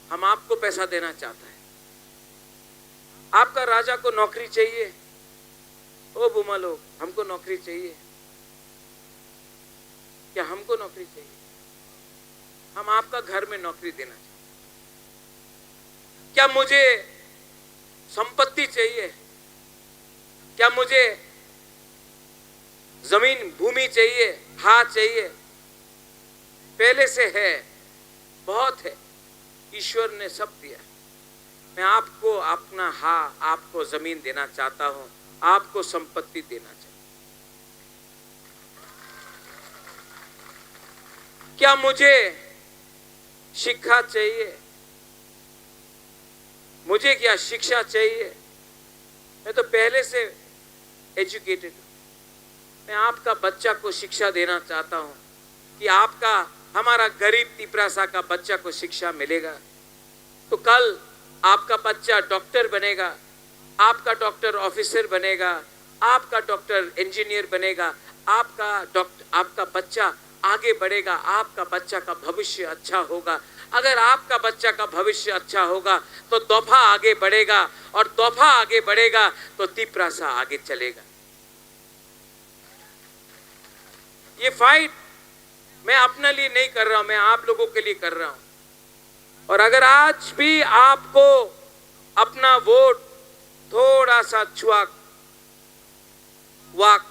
हम आपको पैसा देना चाहता है। आपका राजा को नौकरी चाहिए? ओ बुमा लोग, हमको नौकरी चाहिए। क्या हमको नौकरी चाहिए? हम आपका घर में नौकरी देना चाहते हैं। क्या मुझे संपत्ति चाहिए? क्या मुझे जमीन, भूमि चाहिए? हाँ, चाहिए। पहले से है, बहुत है। ईश्वर ने सब दिया। मैं आपको अपना, हाँ, आपको जमीन देना चाहता हूँ, आपको संपत्ति देना चाहता हूँ। क्या मुझे शिक्षा चाहिए? मुझे क्या शिक्षा चाहिए? मैं तो पहले से एजुकेटेड हूँ। मैं आपका बच्चा को शिक्षा देना चाहता हूँ कि आपका, हमारा गरीब तिपरासा का बच्चा को शिक्षा मिलेगा, तो कल आपका बच्चा डॉक्टर बनेगा, आपका डॉक्टर ऑफिसर बनेगा, आपका डॉक्टर इंजीनियर बनेगा, आपका डॉक्टर, आपका बच्चा आगे बढ़ेगा, आपका बच्चा का भविष्य अच्छा होगा। अगर आपका बच्चा का भविष्य अच्छा होगा, तो दोफा आगे बढ़ेगा, और दोफा आगे बढ़ेगा, तो तिपरासा आगे चलेगा। ये फाइट मैं अपने लिए नहीं कर रहा हूं, मैं आप लोगों के लिए कर रहा हूं। और अगर आज भी आपको अपना वोट थोड़ा सा चुवाक, वाक,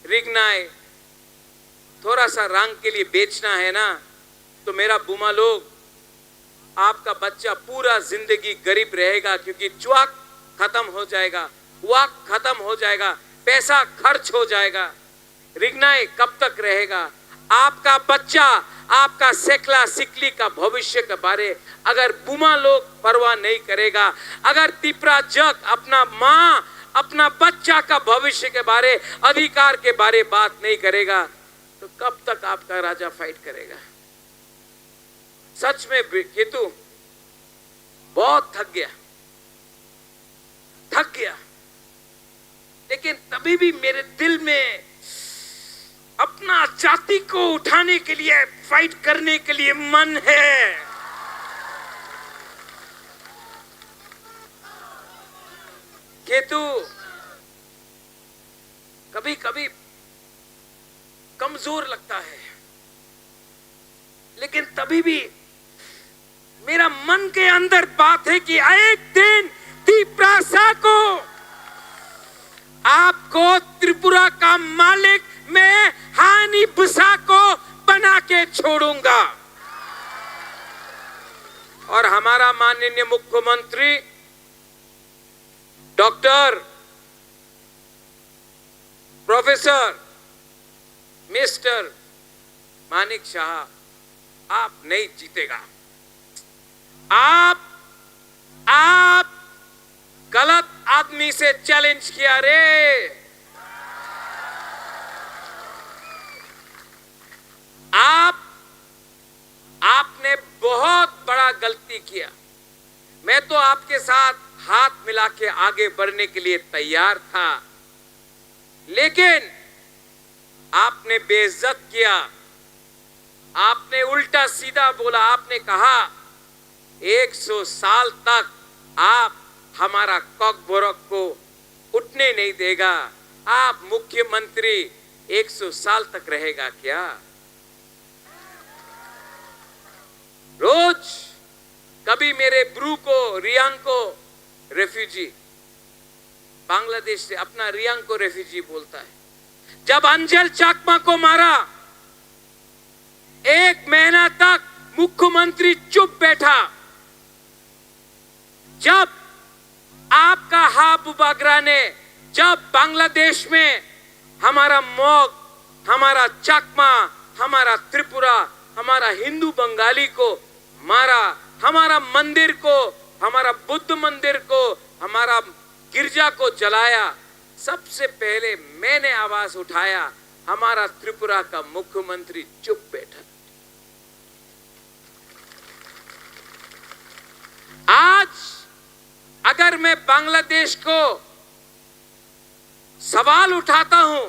रिगनाई, थोड़ा सा रंग के लिए बेचना है ना, तो मेरा बुमा लोग, आपका बच्चा पूरा जिंदगी गरीब रहेगा, क्योंकि चुवाक खत्म हो जाएगा, वाक खत्म हो जाएगा, पैसा खर्च हो जाएगा। रिगनाई कब तक रहेगा? आपका बच्चा, आपका सेकला सिकली का भविष्य के बारे अगर बुमा लोग परवाह नहीं करेगा, अगर तिपरा जग अपना माँ, अपना बच्चा का भविष्य के बारे, अधिकार के बारे बात नहीं करेगा, तो कब तक आपका राजा फाइट करेगा? सच में बे-, केतु बहुत थक गया, थक गया, लेकिन तभी भी मेरे दिल में अपना जाति को उठाने के लिए, फाइट करने के लिए मन है। केतु कभी कभी कमजोर लगता है, लेकिन तभी भी मेरा मन के अंदर बात है कि एक दिन तिपरासा को, आपको त्रिपुरा का मालिक, मैं हानि बुसा को बना के छोड़ूंगा। और हमारा माननीय मुख्यमंत्री डॉक्टर, प्रोफेसर, मिस्टर मानिक शाह, आप नहीं जीतेगा। आप आप गलत आदमी से चैलेंज किया रे। आप, आपने बहुत बड़ा गलती किया। मैं तो आपके साथ हाथ मिला के आगे बढ़ने के लिए तैयार था, लेकिन आपने बेइज्जत किया, आपने उल्टा सीधा बोला, आपने कहा, "एक सौ साल तक आप हमारा कॉकबोरक को उठने नहीं देगा, आप मुख्यमंत्री एक सौ साल तक रहेगा क्या?" रोज कभी मेरे ब्रू को, रियांग को रेफ्यूजी, बांग्लादेश से अपना रियांग को रेफ्यूजी बोलता है। जब अंजल चाकमा को मारा, एक महीना तक मुख्यमंत्री चुप बैठा। जब आपका हाबुबागरा ने, जब बांग्लादेश में हमारा मग, हमारा चकमा, हमारा त्रिपुरा, हमारा हिंदू बंगाली को मारा, हमारा मंदिर को, हमारा बुद्ध मंदिर को, हमारा गिरजा को जलाया, सबसे पहले मैंने आवाज उठाया, हमारा त्रिपुरा का मुख्यमंत्री चुप बैठा। आज अगर मैं बांग्लादेश को सवाल उठाता हूं,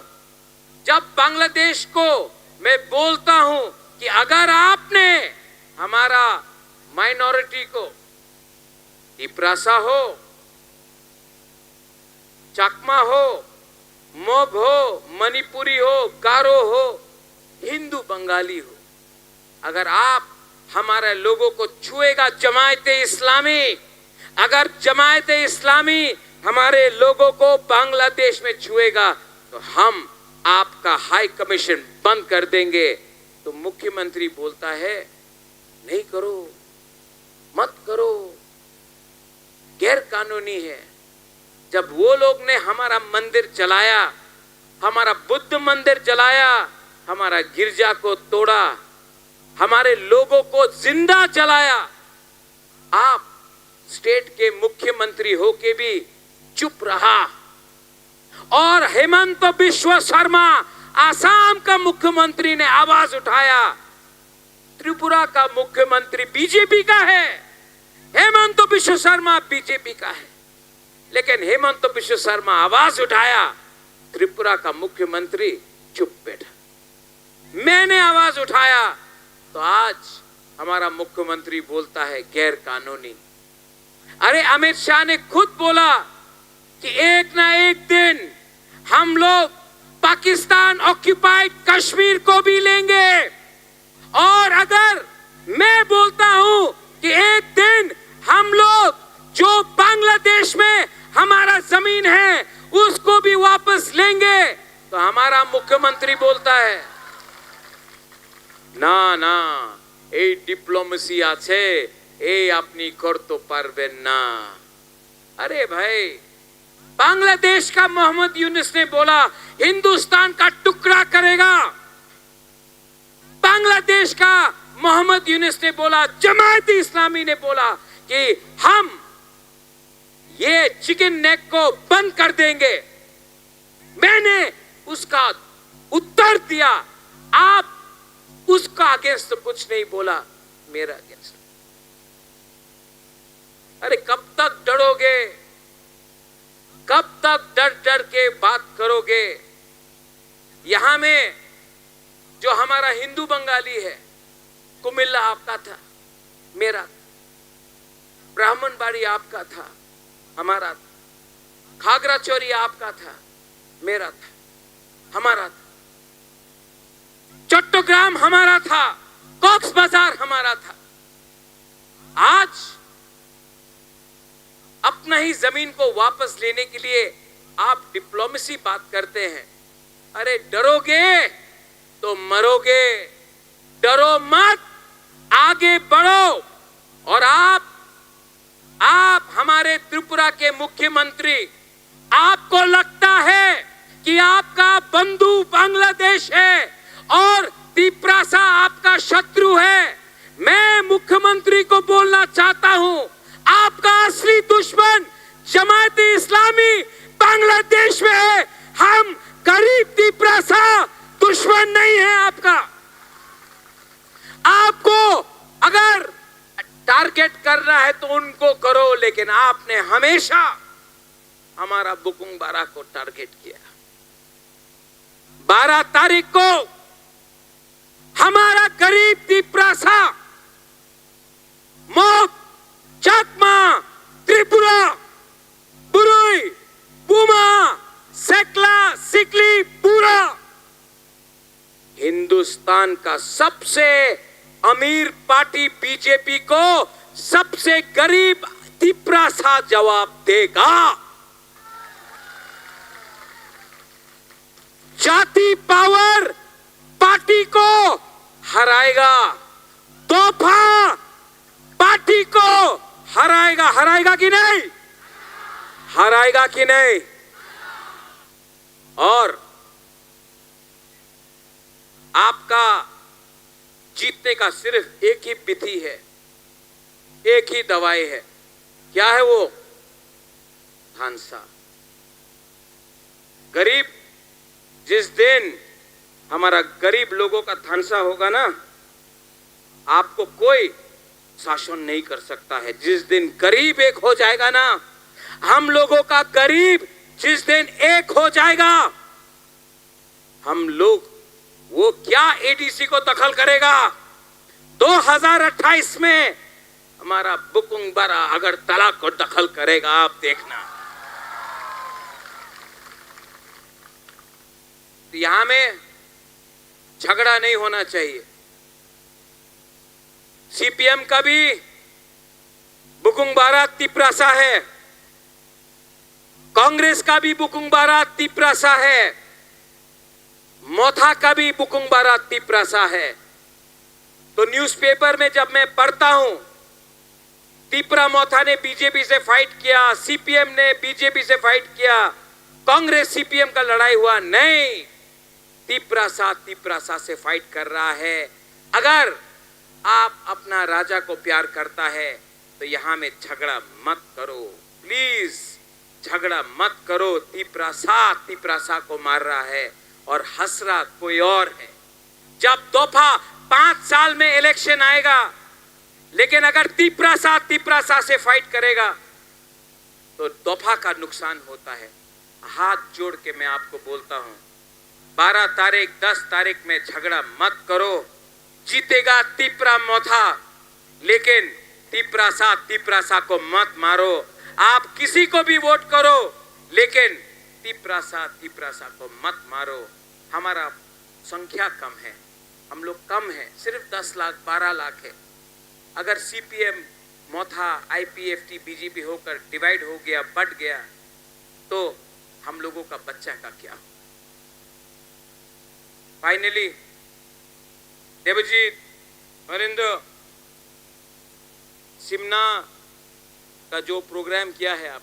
जब बांग्लादेश को मैं बोलता हूं कि अगर आपने हमारा माइनॉरिटी को, तिपरासा हो, चकमा हो, मग हो, मणिपुरी हो, गारो हो, हिंदू बंगाली हो, अगर आप हमारे लोगों को छुएगा, जमायत इस्लामी, अगर जमायत इस्लामी हमारे लोगों को बांग्लादेश में छुएगा, तो हम आपका हाई कमीशन बंद कर देंगे। तो मुख्यमंत्री बोलता है, "नहीं करो, मत करो।" गैर कानूनी है। जब वो लोग ने हमारा मंदिर जलाया, हमारा बुद्ध मंदिर जलाया, हमारा गिरजा को तोड़ा, हमारे लोगों को जिंदा जलाया, आप स्टेट के मुख्यमंत्री होके भी चुप रहा। और हेमंत बिश्व शर्मा, आसाम का मुख्यमंत्री, ने आवाज उठाया, त्रिपुरा का मुख्यमंत्री बीजेपी का है, हेमंत बिश्व शर्मा बीजेपी का है, लेकिन हेमंत बिश्व शर्मा आवाज उठाया, त्रिपुरा का मुख्यमंत्री चुप बैठा। मैंने आवाज उठाया, तो आज हमारा मुख्यमंत्री बोलता है गैर कानूनी। अरे, अमित शाह ने खुद बोला कि एक ना एक दिन हम लोग पाकिस्तान ऑक्यूपाइड कश्मीर को भी लेंगे। और अगर मैं बोलता हूं कि एक दिन हम लोग जो बांग्लादेश में हमारा जमीन है, उसको भी वापस लेंगे, तो हमारा मुख्यमंत्री बोलता है, "না, না, এই ডিপ্লোমেসি আছে, এই আপনি করতে পারবেন না।" अरे भाई, बांग्लादेश का मोहम्मद यूनुस ने बोला, "हिंदुस्तान का टुकड़ा करेगा।" बांग्लादेश का मोहम्मद यूनुस ने बोला, जमायत इस्लामी ने बोला कि हम ये चिकन नेक को बंद कर देंगे। मैंने उसका उत्तर दिया, आप उसका अगेंस्ट तो कुछ नहीं बोला, मेरा अगेंस्ट। अरे, कब तक डरोगे? कब तक डर डर के बात करोगे? यहां में जो हमारा हिंदू बंगाली है, कुमिल्ला आपका था, मेरा था। ब्राह्मणबाड़ी आपका था, हमारा था। खागराचोरी आपका था, मेरा था, हमारा था। चट्टग्राम हमारा था, कॉक्स बाजार हमारा था। आज अपना ही जमीन को वापस लेने के लिए आप डिप्लोमेसी बात करते हैं। अरे, डरोगे तो मरोगे, डरो मत, आगे बढ़ो। और आप, आप हमारे त्रिपुरा के मुख्यमंत्री, आपको लगता है कि आपका बंधु बांग्लादेश है और तिपरासा आपका शत्रु है, मैं मुख्यमंत्री को बोलना चाहता हूं, आपका असली दुश्मन जमात इस्लामी बांग्लादेश में है। हम गरीब तिपरासा दुश्मन नहीं है आपका। आपको अगर टारगेट करना है तो उनको करो, लेकिन आपने हमेशा हमारा बुकुंग बारा को टारगेट किया। बारह तारीख को हमारा गरीब तिपरासा, मोग, चकमा, त्रिपुरा, बुरुई, पुमा, सेकला, सिकली, पूरा हिंदुस्तान का सबसे अमीर पार्टी बीजेपी को सबसे गरीब तिपरासा जवाब देगा। जाति पावर पार्टी को हराएगा, दोफा पार्टी को हराएगा। हराएगा कि नहीं? हराएगा कि नहीं? और आपका जीतने का सिर्फ एक ही विधि है, एक ही दवाई है। क्या है वो? थानसा। गरीब, जिस दिन हमारा गरीब लोगों का थानसा होगा ना, आपको कोई शासन नहीं कर सकता है। जिस दिन गरीब एक हो जाएगा ना, हम लोगों का गरीब जिस दिन एक हो जाएगा, हम लोग वो क्या एडीसी को दखल करेगा? दो हज़ार अट्ठाईस में हमारा बुकुंग बारा अगरतला को दखल करेगा, आप देखना। तो यहाँ में झगड़ा नहीं होना चाहिए। सीपीएम का भी बुकुंग बारा तिपरासा है, कांग्रेस का भी बुकुंग बारा तिपरासा है, मोथा का भी बुकुंग बारा तिपरासा है। तो न्यूज़पेपर में जब मैं पढ़ता हूं, तिपरा मोथा ने बीजेपी से फाइट किया, सीपीएम ने बीजेपी से फाइट किया, कांग्रेस सीपीएम का लड़ाई हुआ, नहीं। तिपरासा तिपरासा से फाइट कर रहा है। अगर आप अपना राजा को प्यार करता है तो यहाँ में झगड़ा मत करो, प्लीज। झगड़ा मत करो। तिपरासा तिपरासा को मार रहा है और हंस रहा कोई और है। जब दफा पांच साल में इलेक्शन आएगा, लेकिन अगर तिपरासा तिपरासा से फाइट करेगा तो दफा का नुकसान होता है। हाथ जोड़ के मैं आपको बोलता हूं, बारह तारीख, दस तारीख में झगड़ा मत करो। जीतेगा तिपरा मोथा, लेकिन तिपरासा तिपरासा को मत मारो। आप किसी को भी वोट करो, लेकिन तिपरासा तिपरासा को मत मारो। हमारा संख्या कम है, हम लोग कम है, सिर्फ दस लाख, बारह लाख है। अगर सीपीएम, मोथा, आईपीएफटी, बीजेपी होकर डिवाइड हो गया, बट गया, तो हम लोगों का बच्चा का क्या होगा? फाइनली, देवजीत, हरिंद्र, सिमना का जो प्रोग्राम किया है आप,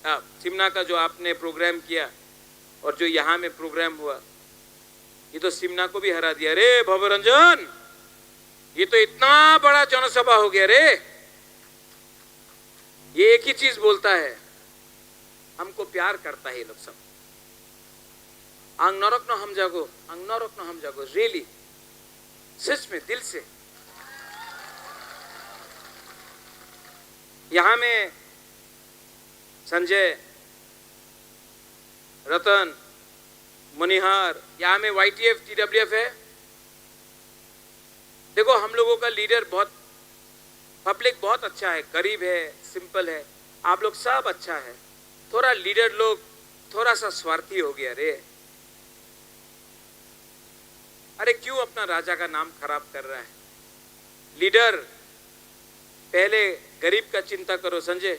आप, सिमना का जो आपने प्रोग्राम किया और जो यहाँ में प्रोग्राम हुआ, ये तो सिमना को भी हरा दिया रे भवरंजन। ये तो इतना बड़ा जनसभा हो गया रे। ये एक ही चीज बोलता है, हमको प्यार करता है ये लोग सब। Ang norokno hamjago, ang norokno hamjago, really, सच में, दिल से। यहाँ में संजय, रतन, मनिहार, यहाँ में वाईटीएफ, टीडब्ल्यूएफ है। देखो, हम लोगों का लीडर बहुत, पब्लिक बहुत अच्छा है, गरीब है, सिंपल है, आप लोग सब अच्छा है। थोड़ा लीडर लोग थोड़ा सा स्वार्थी हो गया रे। अरे, क्यों अपना राजा का नाम खराब कर रहा है? लीडर, पहले गरीब का चिंता करो संजय।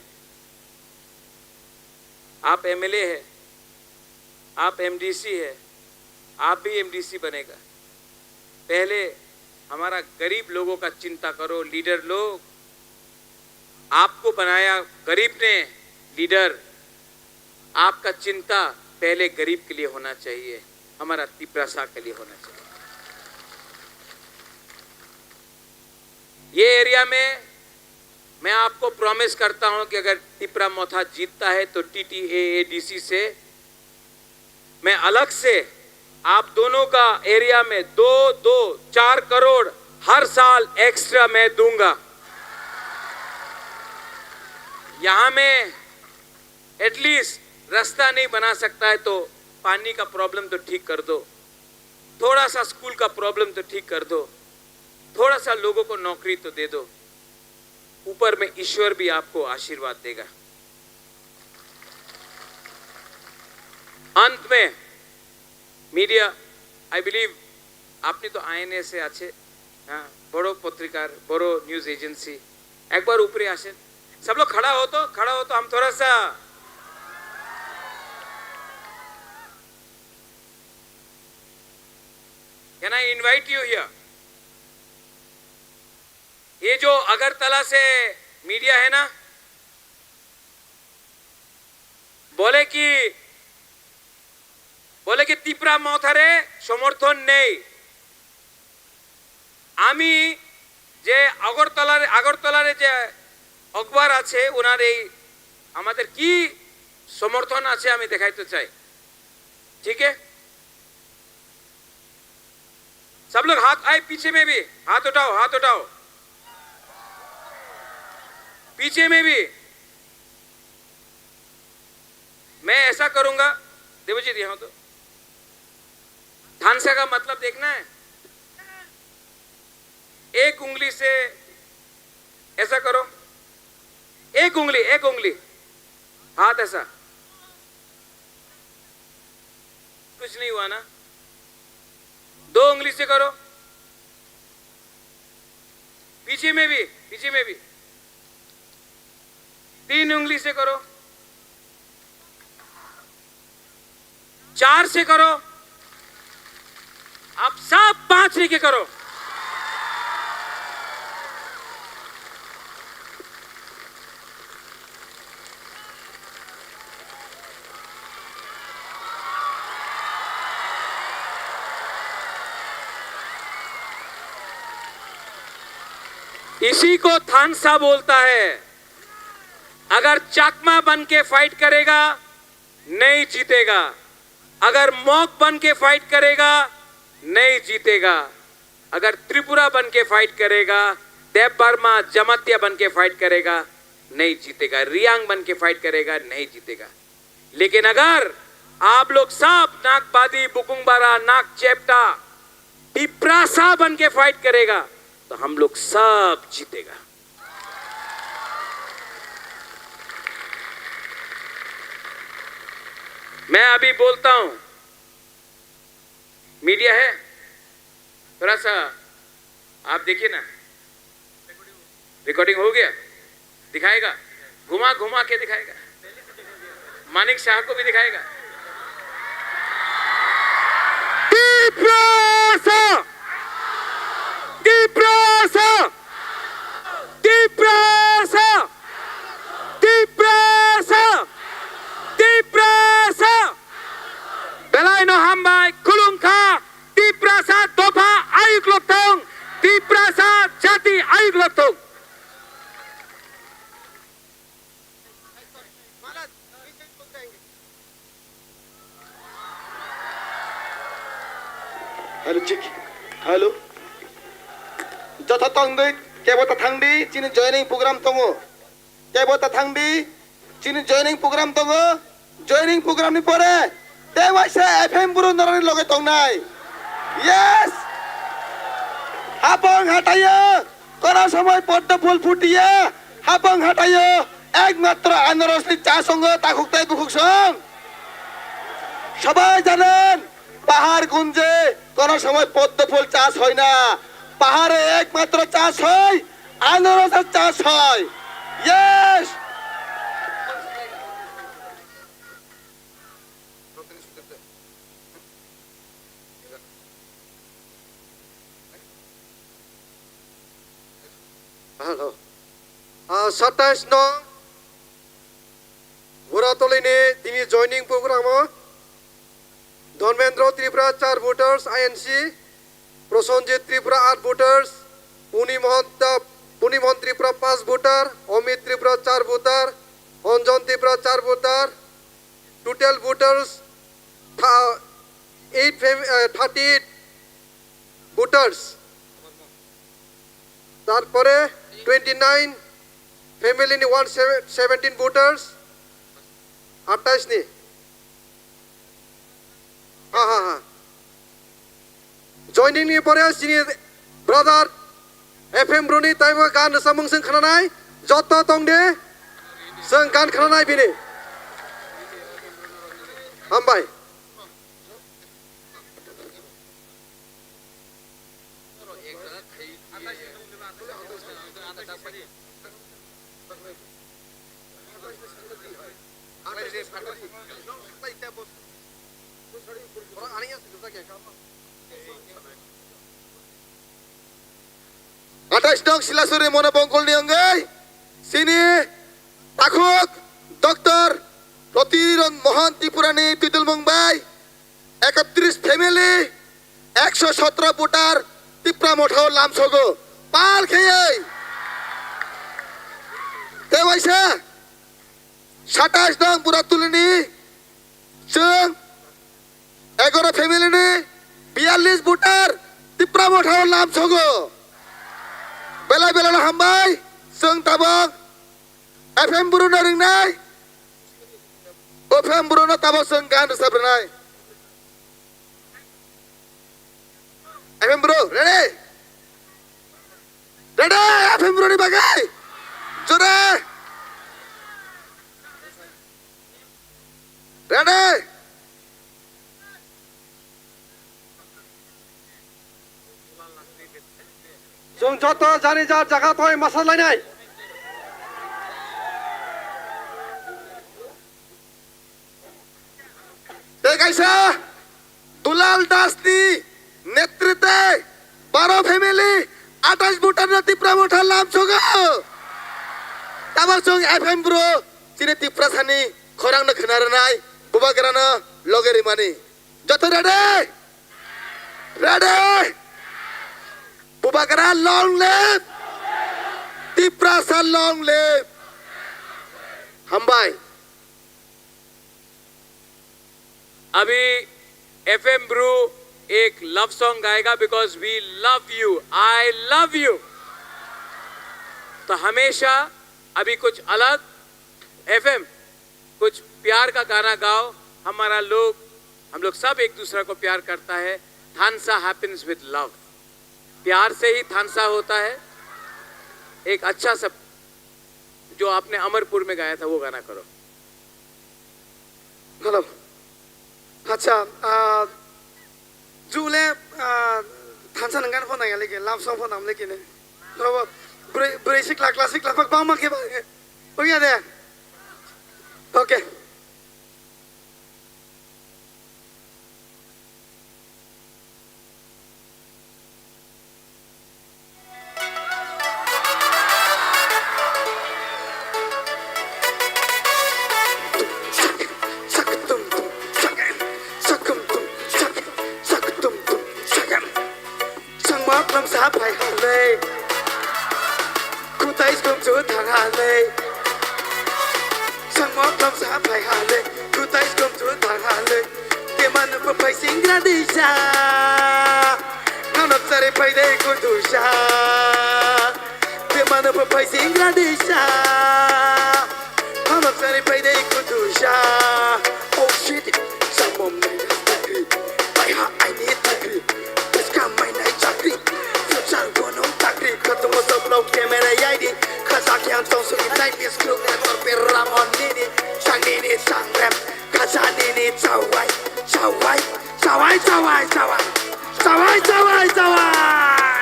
आप एमएलए है, आप एमडीसी है, आप भी एमडीसी बनेगा। पहले हमारा गरीब लोगों का चिंता करो लीडर लोग। आपको बनाया गरीब ने लीडर, आपका चिंता पहले गरीब के लिए होना चाहिए, हमारा तिपरासा के लिए होना चाहिए। ये एरिया में मैं आपको प्रॉमिस करता हूं कि अगर तिपरा मोथा जीतता है तो टीटीएएडीसी से मैं अलग से आप दोनों का एरिया में दो दो चार करोड़ हर साल एक्स्ट्रा मैं दूंगा। यहां में एटलीस्ट रास्ता नहीं बना सकता है तो पानी का प्रॉब्लम तो ठीक कर दो, थोड़ा सा स्कूल का प्रॉब्लम तो ठीक कर दो, थोड़ा सा लोगों को नौकरी तो दे दो। ऊपर में ईश्वर भी आपको आशीर्वाद देगा। अंत में मीडिया, आई बिलीव আপনি তো আইএনএ সে আছে, হ্যাঁ, বড় পত্রিকার, বড় নিউজ এজেন্সি, একবার উপরে আসেন। सब लोग खड़ा हो तो, खड़ा हो तो हम थोड़ा सा, can I invite you here? ये जो अगरतला से मीडिया है ना, बोले कि, बोले कि तिपरा मोथारे समर्थन नहीं। আমি যে আগরতলার, আগরতলার যে অখবার আছে, ওনার এই আমাদের কি সমর্থন আছে আমি দেখাইতে চাই। ঠিক আছে? सब लोग हाथ, आए पीछे में भी हाथ उठाओ, हाथ उठाओ। पीछे में भी। मैं ऐसा करूंगा, देवजीत, यहाँ तो थानसा का मतलब देखना है। एक उंगली से ऐसा करो, एक उंगली, एक उंगली, हाथ ऐसा, कुछ नहीं हुआ ना? दो उंगली से करो, पीछे में भी, पीछे में भी, तीन उंगली से करो, चार से करो, आप सब पांच लेके करो। इसी को थानसा बोलता है। अगर चाकमा बन के फाइट करेगा, नहीं जीतेगा। अगर मॉक बन के फाइट करेगा, नहीं जीतेगा। अगर त्रिपुरा बन के फाइट करेगा, देव वर्मा जमातिया बन के फाइट करेगा, नहीं जीतेगा। रियांग बन के फाइट करेगा, नहीं जीतेगा। लेकिन अगर आप लोग सब नागबादी, बुकुंगबारा, नागचेपटा, तिपरासा बन के फाइट करेगा, तो हम लोग सब जीतेगा। मैं अभी बोलता हूं, मीडिया है, थोड़ा सा आप देखिए ना, रिकॉर्डिंग हो गया, दिखाएगा, घुमा घुमा के दिखाएगा, मानिक शाह को भी दिखाएगा। तिपरासा, तिपरासा, तिपरासा, तिपरासा, Tiprasa. Belai no hambai, khulumkha, Tiprasa dopha ayuk lokthung, Tiprasa jati ayuk lokthung. Hello, check. Hello. Jotho tongdi, kebo ta thangdi, chini joining program tongo. Kebo ta thangdi, chini joining program tongo. Joining program ni pore tei waisa F M buru norokni loge tongnai. Yes! Hapong hatayo, kono somoi poddo phul phutiya, hapong hatayo, ekmatro anarosni cha songo takhuk tei bukhuk song. Sabai janen, pahar gunje, kono somoi poddo phul chas hoy na. Pahare ekmatro chas hoy, anarosor chas hoy. Yes! Hello. Ah, satais no Guratoli ni tini joining program o Dharmendra Tripura char voters I N C, Prosenjit Tripura aat voters, Puni Mahanta Munimon Tripura পাঁচ ভোটার, অমিত ত্রিপুরা চার ভোটার, অঞ্জন ত্রিপুরা চার voter, total voters tha-, eight fam-, আহ, thirty eight voters. তারপরে twenty nine family নিয়ে one seventeen voters, আঠাইশ নি। হ্যাঁ, হ্যাঁ, হ্যাঁ। Joining ni pore chini brother F M Bru ni taibo gan rwchapmung chwng khnanai, joto tong de, chwng gan khnanai bini. Hambai. Atais nong Silasuri Monobongkol ni wngwi chini takhuk Doctor Pratiron Mohan Tripura ni twidulmung bai ekotris family, ekso sotro voter Tipra Motha o lamsogo pal kheyoi. Tei waisa satais nong Buratulini chwng egaro family ni biyallis voter Tipra Motha o lamsogo. Belai belai no hambai, chwng tabok F M Bru no ringnai, o F M Bru no tabok chwng gan rwchap rwnai. F M Bru, ready? Ready? F M Bru ni bagwi. Jore. Ready? Chwng joto jani jar jaga toi masa lainai. Tei kaisa Dulal Das ni netritwe baro family atais voter no Tipra Motha lamsogo. Tabok chwng F M Bru chini Tiprasani khorang no khna rwnai, bubagra no loge rimani. Joto ready? Ready? Bubagra long live! Tiprasa long live! Hambai. अभी FM Bru एक love song गाएगा, because we love you, I love you। तो हमेशा अभी कुछ अलग, एफएम, कुछ प्यार का गाना गाओ। हमारा लोग, हम लोग सब एक दूसरा को प्यार करता है। थानसा हैपेंस विद लव, प्यार से ही थानसा होता है। एक अच्छा सा, जो आपने अमरपुर में गाया था, वो गाना करो। Hello. Acha, ah, jule, ah, thansa nang gan phone nang lagi, love song phone nang lagi ne. Robo, bwrwi, bwrwi sikla, class sikla, bak bang ma ke ba. Oya de. Okay. Sangma klam sa phai halei. Kutai skum chu thang halei. Sangma klam sa phai halei. Kutai skum chu thang halei. Temanu pa phai singra disa. Nonok sari phai dei kudusa. Temanu pa phai singra disa. Nonok sari phai dei kudusa. Oh shit. Samom nai takri. Pai ha aini takri. Piska mai nai chakri. Future bono takri. Katomo soblok camera yaidi. Khajak yang tong suri nai miss group ne torpe ramon nini. Chang nini chang rem. Khacha nini chawai, chawai, chawai, chawai, chawai. Chawai, chawai, chawai.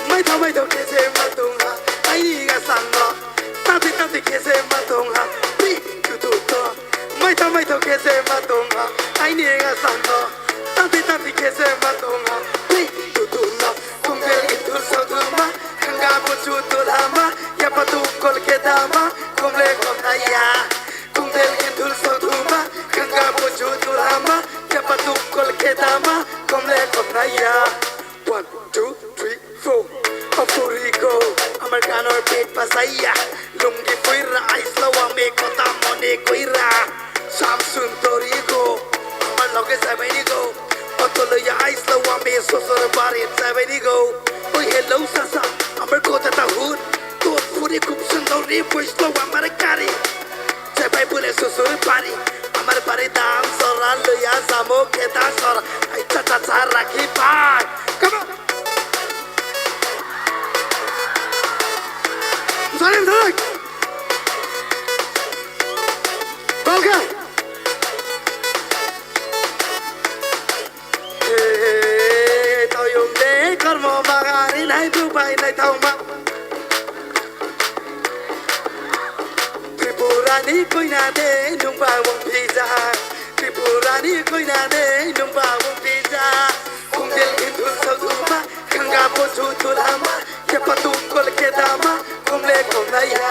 Maitha, maitha khe se ma tong ha, ai ga sang no. Tati, tati khe se ma tong ha, pi, tu, tu, to. Maitha, maitha khe se ma tong ha, ai ni ga sang no. Tati, tati khe se ma tong ha, pi, tu, tu, no. Kungtel intul soduma, khanga buchu tulama, yapa tungkol kedama, kumle kotaya. Kungtel intul soduma, khanga buchu tulama, yapa Pasaya, lungi puira, aislo wame kota mone koira. Samsun torigo, amar loge sabainigo. Otoloya aislo wame sosor bari sabainigo. Oi hello sasa, amar kota tahun. Tor puri kup sundori, boislo amar kari. Sabai bule sosor bari, amar bari dan sora loya samo keta sora. Ai cha cha cha rakhi pai. Come on. Salim, Salim. Balka. Toyong de kormo bagari nai bubai nai thangma. Tripura ni koina de nungba wng pija. Tripura ni koina de nungba wng pija. Kungdel kintul sauduma khanga pochu tulama. Kepa tungkol kedama kumle komnaiya.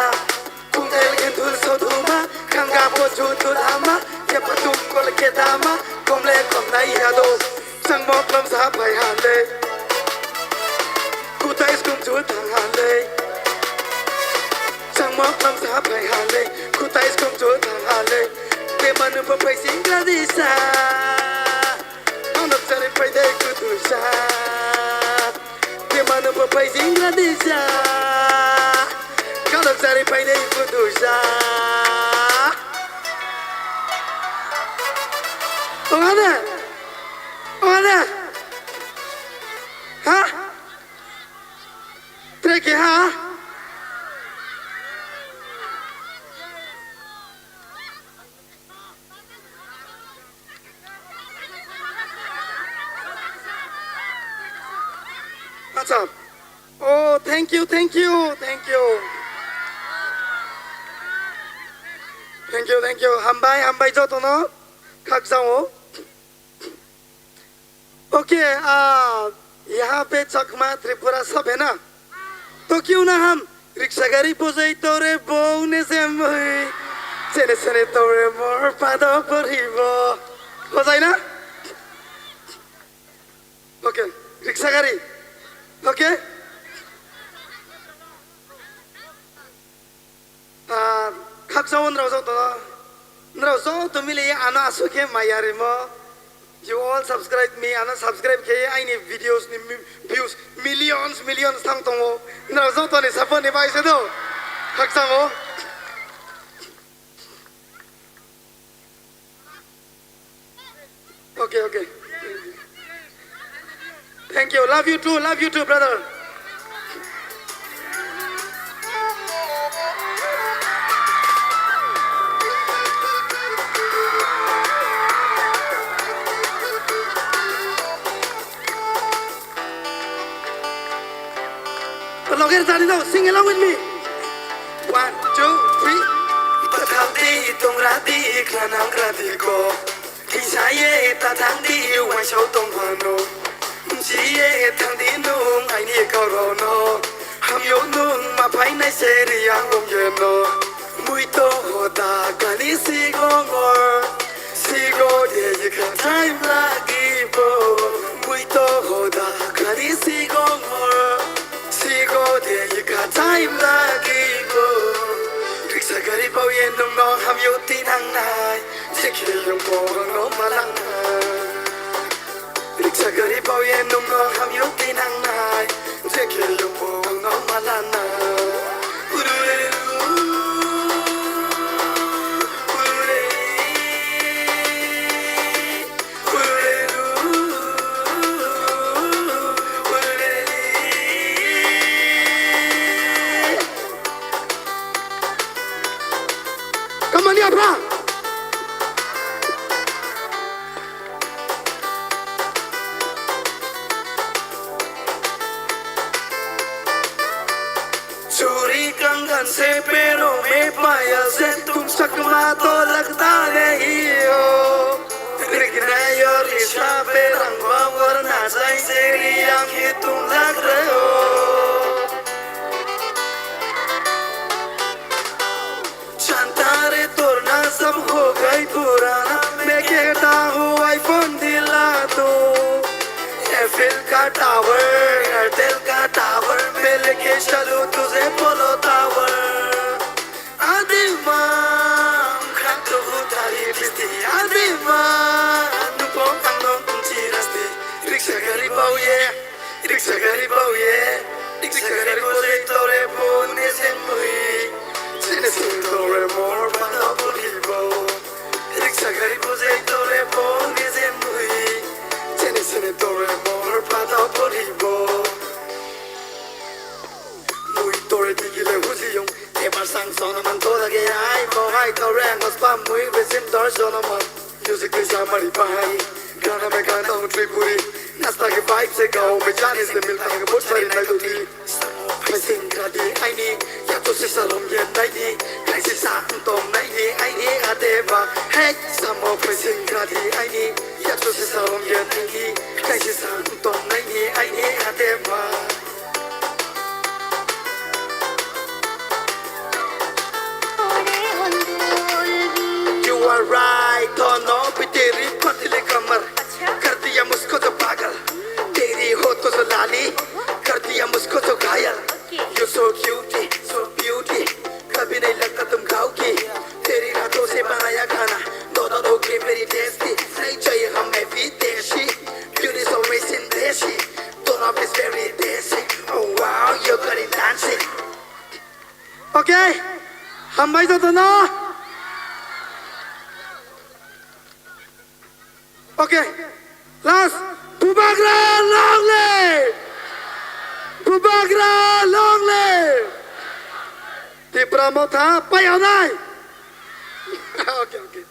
Kungdel kintul sauduma khanga pochu tulama. Kepa tungkol kedama kumle komnaiya do. Changmok lamsa phai hale. Kutai skum chu thang hale. Changmok lamsa phai hale. Kutai skum chu thang hale. Te manu pa phai sing gradisa. Manok chari phai dai kutusa. Te manu pa phai sing gradisa. Manok chari phai dai kutusa. Ongane. Ongane. Ha? Treki ha? Acha. Oh, thank you, thank you, thank you. Thank you, thank you. Hambai, hambai jotono. Khakjao. Okay, ah, यहाँ पे चकमा त्रिपुरा सब है ना? तो क्यों ना हम रिक्शा गाड़ी बजाई तो रे बो ने से मोई, चेने चेने तो रे मोर पादो परिबो। बजाई ना? Okay, रिक्शा गाड़ी। Okay? Ah, khakchao nrao joto, nrao joto mili ano aswk khe maya rimo. You all subscribe me, ano subscribe khe aini videos ni mi-, views millions, millions thang tongo. Nrao joto ni support ni bai se do. Khakchao. Okay, okay. Thank you. Love you too. Love you too, brother. Loger jani do, sing along with me. One, two, three. Bathal di, tongra di, khlanang gra di ko. Kisa ye ta thang di, waisao tong phano. Msi ye thang di nung, aini koro no. Hamyo nung, ma phainai se riyang ong ye no. Muito hoda kani sigongor, sigo de yikha time lagibo. Muito hoda kani sigongor, sigo de yikha time lagibo. Riksa gari bau ye nungno hamyo tinangnai, jekhe yungbo no malangnai. Riksa gari bau ye nungno hamyo tinangnai, jekhe yungbo no malangnai. Urururu, urururu, urururu, urururu. Kamani apha. Churi kangan se pero me payal se tum chakma to lagta nahi ho. Rikna yo risha pe rang bawar na jai se riyang hi tum lag rahe ho. Chanta re torna sab ho gai purana, main kehta hoon iPhone dila do. Apple ka tower, Airtel ka tower, main Ke salu tuje polo tower. Adima, khang tu butari bisti. Adima, nupo ang nong chirasti. Riksa gari bau ye, riksa gari bau ye. Riksa gari bau ye tore bo ne se mui. Chini sin tore mor pata puri bo. Riksa gari bau ye tore bo ne se mui. Chini sin tore mor pata puri bo. Mui tore digile hujiyong. Ebar sang sonaman tola ge ai. Mohai tore angos pa mui resim tor sonaman. Music ni samari bahai. Gana me gana un Tripuri. Nasta ke vibe se gao me jane se milta hai bahut sari nai to thi. Samo phai sing gradi aini. Ya to se salom ye naini. Kaisi sa tom naini aini adeba. Hey, samo phai sing gradi aini. Ya to se salom ye naini. Kaisi sa tom naini aini adeba. You are right, tono pitiri patili kamar. Kar diya musko to pagal, teri ho to jo lali, kar diya musko to ghayal. You so cute, so beauty, kabhi nahi lagta tum gaogi. Teri haathon se banaya khana, dono ho ke very tasty. Nahi chahiye hame videsi, beauty is always in desi. Dona is very desi. Oh wow, you're good in dancing. Okay, hambai jotono. Okay, last. Bubagra long live! Bubagra long live! Tipra Motha payanai. Okay, okay.